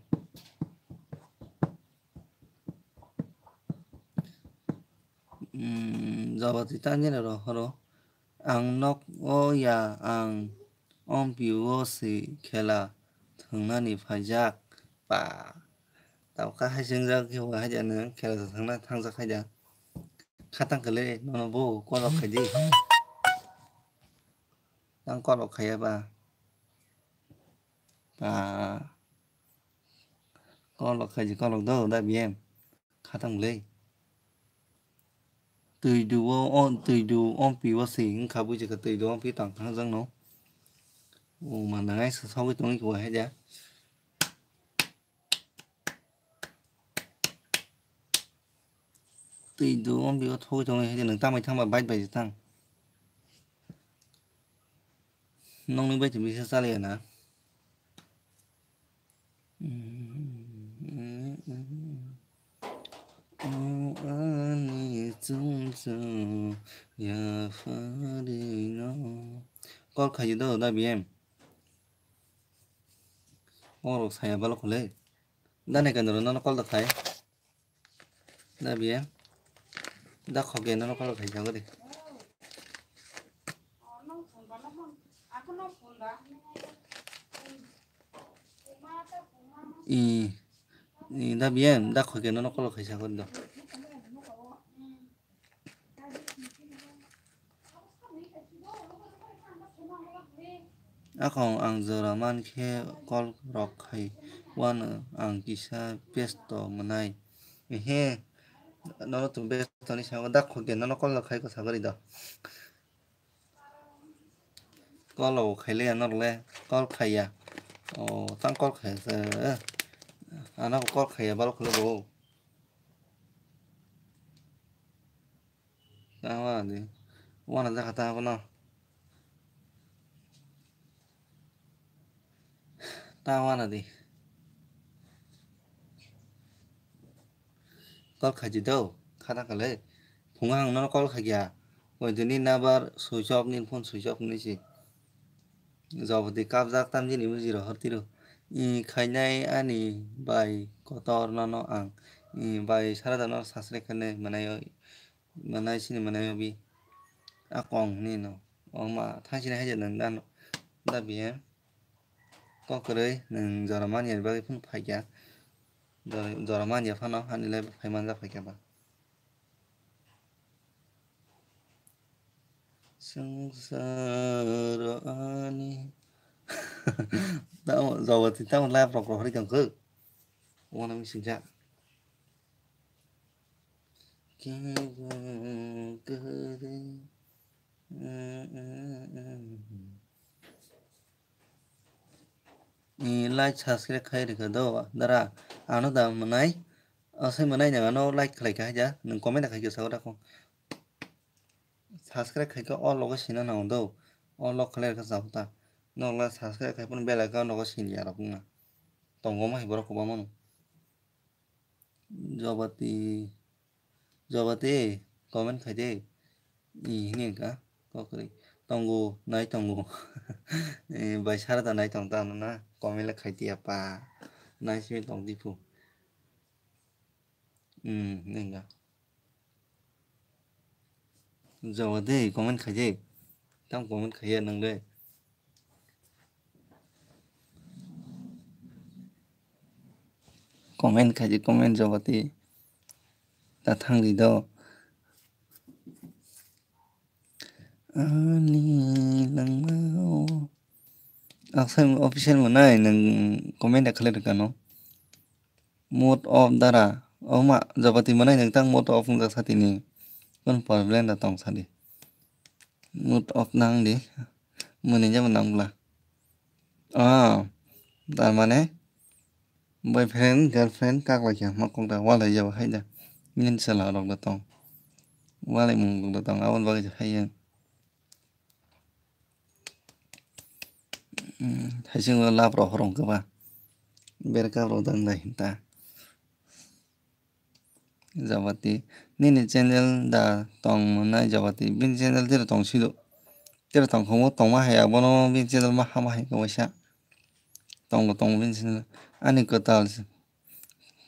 Hmm, jabati tang jini rok horo. Ang nok o ya, ang ompi o se khela thwngnani phaijak. Pa. Tabukha hai swngjak khe bo hai jani khela thwngna thangjak hai da. Khatang kwlwi nono bo kolok khaidi. Tang kolok khaiya ba. Pa. Kolok khaidi kolok do da B M. Khatang le. Twi du o, o, twi du ompi o se wngkha buji kha twi du ompi tang thang jang no. O ma nangai sa sogwi tongwi kho hai ja. Twi du ompi o thogwi tongwi hai ja nang tamai thangba bike bai tang. Nokni bai twi bisa chaliya na. Ani chumchu yapharino. Call khaidi do da B M. Oro saya balo khole. Da ne kendro nono call da khai. Da B M. Da khoke nono call khai jago de. I, i da B M, da khoke nono call khai jago do. Akhong ang jora man khe call rok khai wano ang kisa pesto mwnai. Ehe, Nono tong best toni sango dak khokya nono call khai ko sagari do. Call o khaile ya norle call khaiya. O tang call khaiya se. Ano call khaiya balo khule bo. Tang wana di. Wana jakha tang abono. Tang wana di. Call khaji do, khata kale. Phungo ang nono call khagya. Oidoni nabar switch off ni phone switch off ni si. Jobodi kabjak tamjini buji rohor tiro. I khainai ani bai kotor nono ang. I bai sarada no sasre khane manai oi. Manai sini manai obi. Akong ni no. Oma thang sini haja nang dan. Da biye. Kokroi nang jora manya bagwi phun phaikya. Jora, jora manya phano hani lai phai manja phaikya ba. Sangsaro ani. Tamo, jawati tamo live rok rohori kang khe. Wana mi sinja. Kebo kere. Like, subscribe khai rikha do, dara. Ano da manai. Asai manai nang ano like khlai kha haja. Nang comment kha khe sao da kho. Subscribe khai khe all logo sina nang do. All log khlai kha sao ta. Nokla subscribe khai pun bell icon logo sini ya rok na. Tongo ma hai borok koba mano. Jobati, Jobati, comment khai de. I hini ka, kokri. Tongo, nai tongo. Eh, bai sara da nai tong ta na. Comment le khai tiya pa. Nai simi tong di pu. Hmm, ninga. Jobati, comment khai de. Tam comment khai ya nang le. Comment khaji comment Jobati. Ta thangri do. Ani langmao. Aksai official manai nang comment da khalai rwkha no. Mood off dara. Oma Jobati manai nang tang mood off wngjak satini. Kon problem da tong sadi. Mood off nang di. Muni jabo nang bla. Ah, tar mane boyfriend, girlfriend kak lai kha ma kok da walai jabo hai da. Nini sala rok da tong. Walai mung rok da tong. Aboni bagwi se hai yang. Hmm, hai sing love rok horong khe ba. Break up rok dang dai hinta. Jabati. Nini channel da tong mwnai Jabati. Bini channel tiro tong sido. Tiro tong khungo tongma hai abono bini channel ma hama hai kaisa. Tongo tongo bini channel. Ani kwtal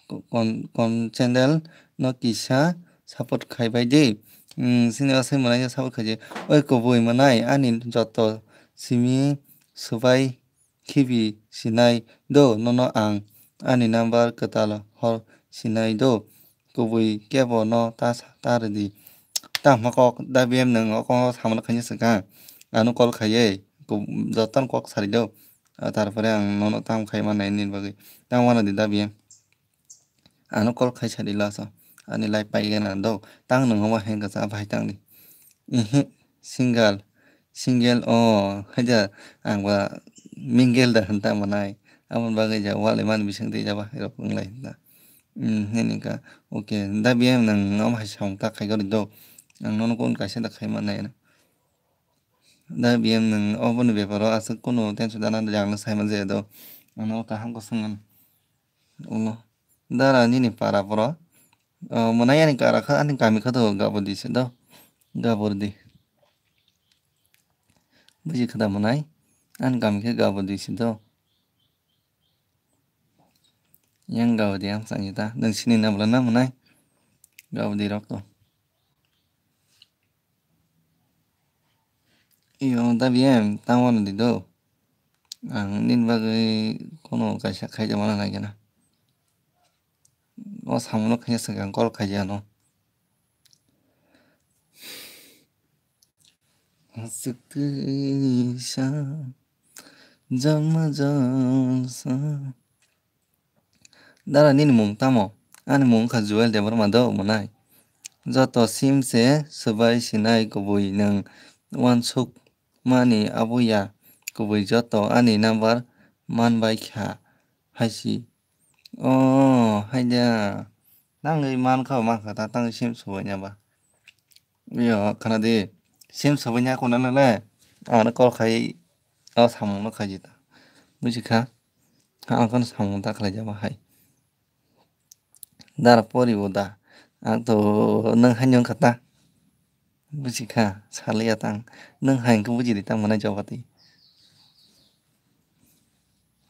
kon, kon channel no kisa support khai bai di. Hmm, sini asai mwnai support khai di. Oi kubui mwnai ani joto simi swbai khibi sinai do nono ang ani number kwtal hor sinai do kubui kebo no ta sa ta rwdi. Tamo kok da B M nwng o kok samano khaina swkang ano call khaiwi jotono kok sari do. Ah, tarpore ang nono tamo khai mannai nini bagwi tamo wanadi da B M. Ano call khai sadi laso ani life paigena do tang nwng omo heng kwchak bai tangdi. Ihi single single o haida ang ba mingle da hinta manai aboni bagwi ja wale mani bising twi jaba hai rok wnglai hinta. Hmm, hini ka okay da B M nwng omo hai samung ta khai gori do ang nono kun kaisa da khai mannai na. Da B M nwng oboni beparo aswk kunu tension dana jagano sai man jaya do ano kaham ko swngan. Ulo dara nini para poro. O, mwnai ani kara kha, ani kami kha do gabodi se do. Gabordi. Buji kha da mwnai? Ani kami khe gabodi se do. Yang gabodi ang sangita. Nang sini na bwla na mwnai? Gabodi rok to. Iyo, da B M, tamo no di do. Ang nini bagwi kono kaisa khaijak mana nai gana. O samuno khaina swkang call khaijano. Aswk twi sa jama jang sa. Dara nini mung tamo? Ani mung wngkha Joel Debbarma do mwnai. Joto sim se swbai sinai kubui nwng uansuk mani abo ya kubui joto ani number man bai kha hai si. O hai da. Nangwi man kha man kha ta tang sim swbai nya ba. Yo khana di sim swbai nya kuna le le. Ano call khai o samung no khai jita. Buji kha. Ang kono samung ta khlai jaba hai. Dara poribo da. Ang to nwng hai wngkha ta. Buji kha, saliya tang. Nwng hai wngkha buji di tang mwnai Jobati.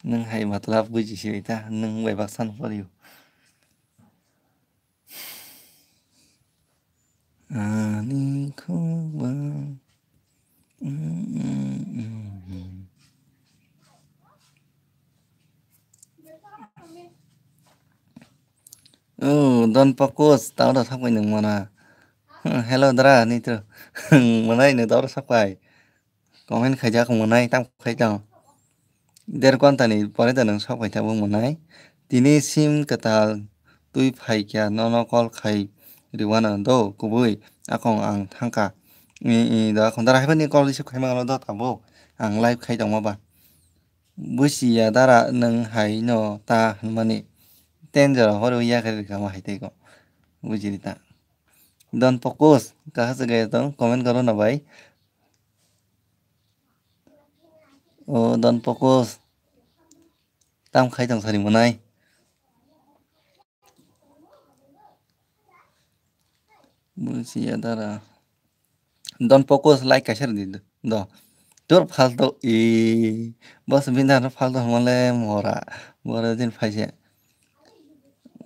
Nwng hai matlab buji siri ta, nwng bai baksa no poribo. Ani khobang. Oh, don't focus, tao da sapai nung mana. Hello, dra, ni to. Mana ini tao da sapai. Comment khaijak mwnai tamo khai tong. Der ghonta ni pore da nwng sok phaitha bo mwnai. Tini sim kwtal twi phaikya nono call khai rwano do kubui akong ang thangkha. I, i, do akong dara haibani call receive khaima do tabuk ang live khai tongma ba. Busiya dara nwng hai no ta hwnmani. Ten jora horo ya khe rwkha ma hai tei ko. Bujili ta. Don't focus. Kaha se gaya tong comment karo na bai. O don't focus. Tam khai tong sari mwnai. Bujiya dara. Don't focus like kaisa rwdi do. Tur falto i. Boss bini dara falto hwnmale mora. Mora din phaise.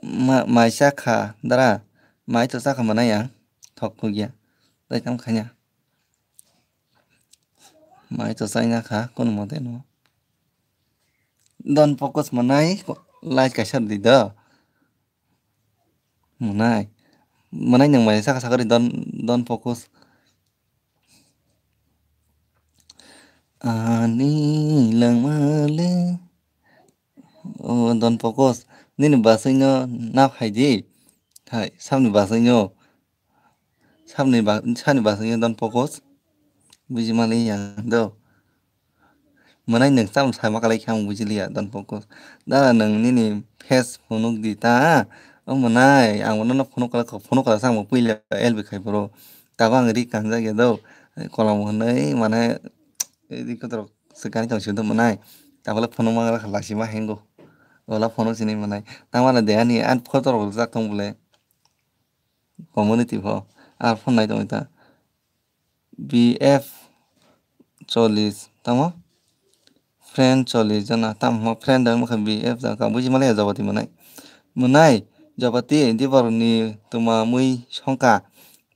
Ma, mai chakha dara. Mai to chakha mwnai ya. Thok khugya. Tai tam khanya. Mai to chaina kha, kono mote no. Don't focus mwnai, like kaisa di do. Mwnai. Mwnai nwng mai saka saka di don't, don't focus. Ani langmale. O, don't focus. Nini basai no nap hai di. Hai, samni basai no. Samni ba-, sani basai no don't focus. Buji mali yang do. Mwnai nwng sam sama kalai khe ang bujiliya, don't focus. Dara nwng nini face phunuk di ta. O mwnai, ang bono no phunuk kala, phunuk kala sa ang bo puila L B khai boro. Tabo ang ri kanjak ya do. Kolam hwnwi mane, ri kotor. Swkang tong siyung tong mwnai. Tabole phunuk mangra kha lachima hengo. Ola phunuk sini mwnai. Tamara de ani an photo rok rijak tong bole. Community pho. Ar phone nai tong ta. B F chollis tamo. Friend chollis jona tamo friend ang mokha B F jaka buji male jabati mwnai. Mwnai jabati diborni tuma mui songka.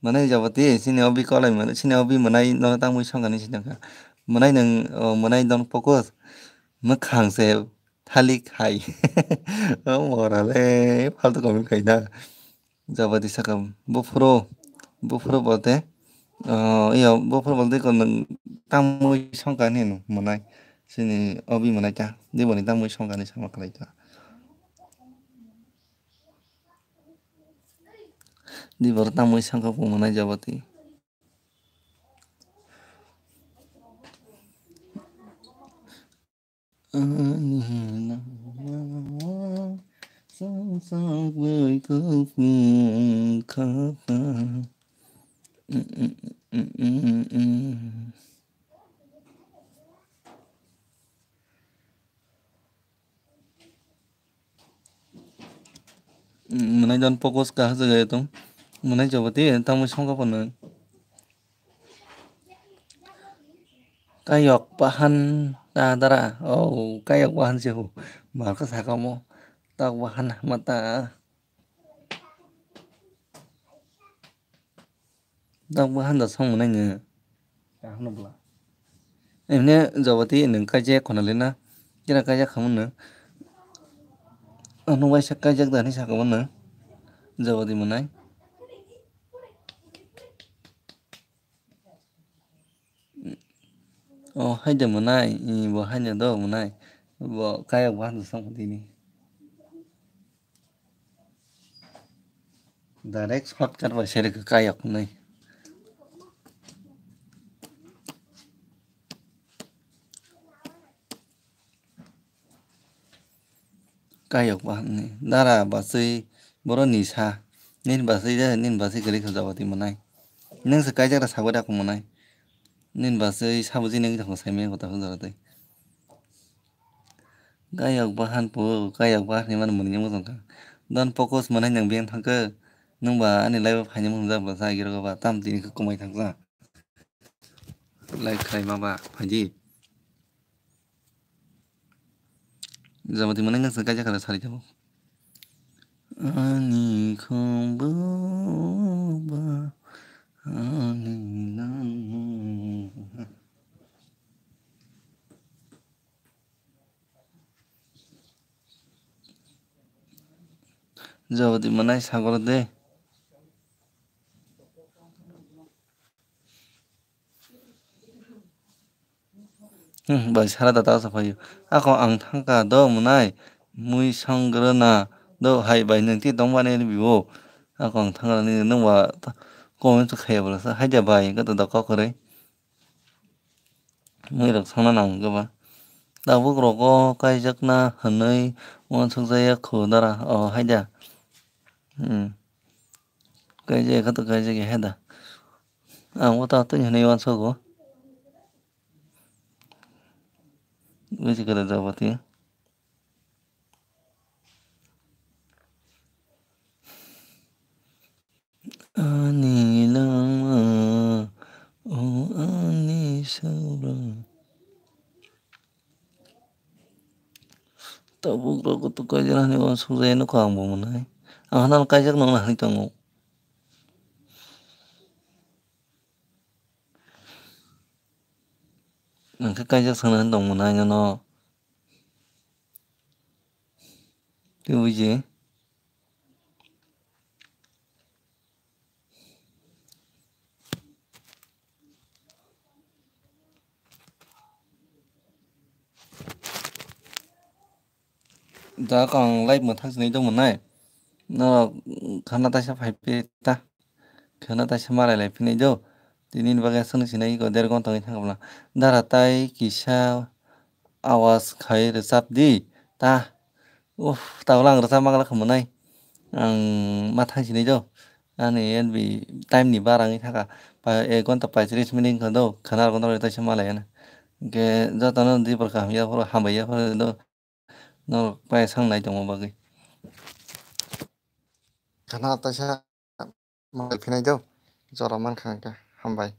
Mwnai jabati sini obi kolai mwnai sini obi mwnai no tang mui songka ni sini ka. Mwnai nwng, o, mwnai don't focus. Mwkhang se thalik hai. O mora le, faltu comment khaina. Jabati saka, buphuru, buphuru bote, o, iyo, buphuru bote ko nwng tamwi songkani no mwnai. Sini obi mwnai ta, diboni tamwi songkani sama khlai ta. Dibor tamwi songkha pung mwnai jabati. Mwnai don't focus kaha jaga tong. Mwnai jabati tamo songkha pano. Kayok bahan ta dara. Oh, kayok bahan se ho. Marka sakamo. Tak bahan mata. Dak bo handa song mwnai nw. Kaham no bwla. Emne jabati nwng kaijak khona lena. Kira kaijak khamu nw. Ano waisa kaijak da hinwi sakha mano. Jabati mwnai. O haida mwnai, i bo haida do mwnai. Bo kaijak bo handa song tini. Direct shortcut bai seri kayok nai. Kayok ba ni dara basui boro ni sa. Nin basui de, nin basui kari kha jabo ti manai. Nang se kaijak ra sagoi da ko manai. Nin basui sabuji nang thang sai me kota hujara tai. Kayok bahan po, kayok bahan ni man muni mo jong ka. Don focus manai nang biang thang ke. Nang ba ani live phai ni mo jang ba sa giro ba tam tini khe kumai thang sa. Like khai ma ba phaidi. Jabati manai nang kaija kala sari jabo. Ani khumbu ba ani langma. Jabati manai sagor de. Hmm, bai sara da ta sa phaio. Ako ang thangka do mwnai mui song grana do hai bai nung ti tong bani ni bibo. Ako ang thangka ni nung ba comment khaya bwla sa hai ja bai ka da kok re. Mui rok songna nang khe ba. Tabuk rogo kaijakna hwnwi uansuk jaya khu dara o hai da. Hmm. Kaijak kha to kaijak ya hai da. Ang o ta twi hwnwi uansugo. Buji kwrwi jabati. Ani langma, o ani saura. Tabuk rok to kaijak hani uansuk jaya nukha ang bo mwnai. Ang hano kaijak nang nahani tongo. Nang khe kaijak sana tong mwnai nono. Tei buji. Da kang live mwthang sinai tong mwnai. No khana taisa phai phi ta. Khana taisa malai lai phinai do. Tini ni bagwi aswk sinai ko der gonta wngwi thang bwla. Dara tai kisa awas khai rwchap di ta. Uff, tabla ang rwchap mangla kha mwnai. Ang ma thang sinai do. Ani N B time ni bar wngwi thaka. Pa ek gonta paichris minute wngkha do. Khana ar gonta taisa malai ya na. Hwnkhe jotono dibor kaham ya phuru hambai ya phuru do. Norok pai sang nai tongma bagwi. Khana taisa malai phinai do. Jora mankha hwnkhe hambai.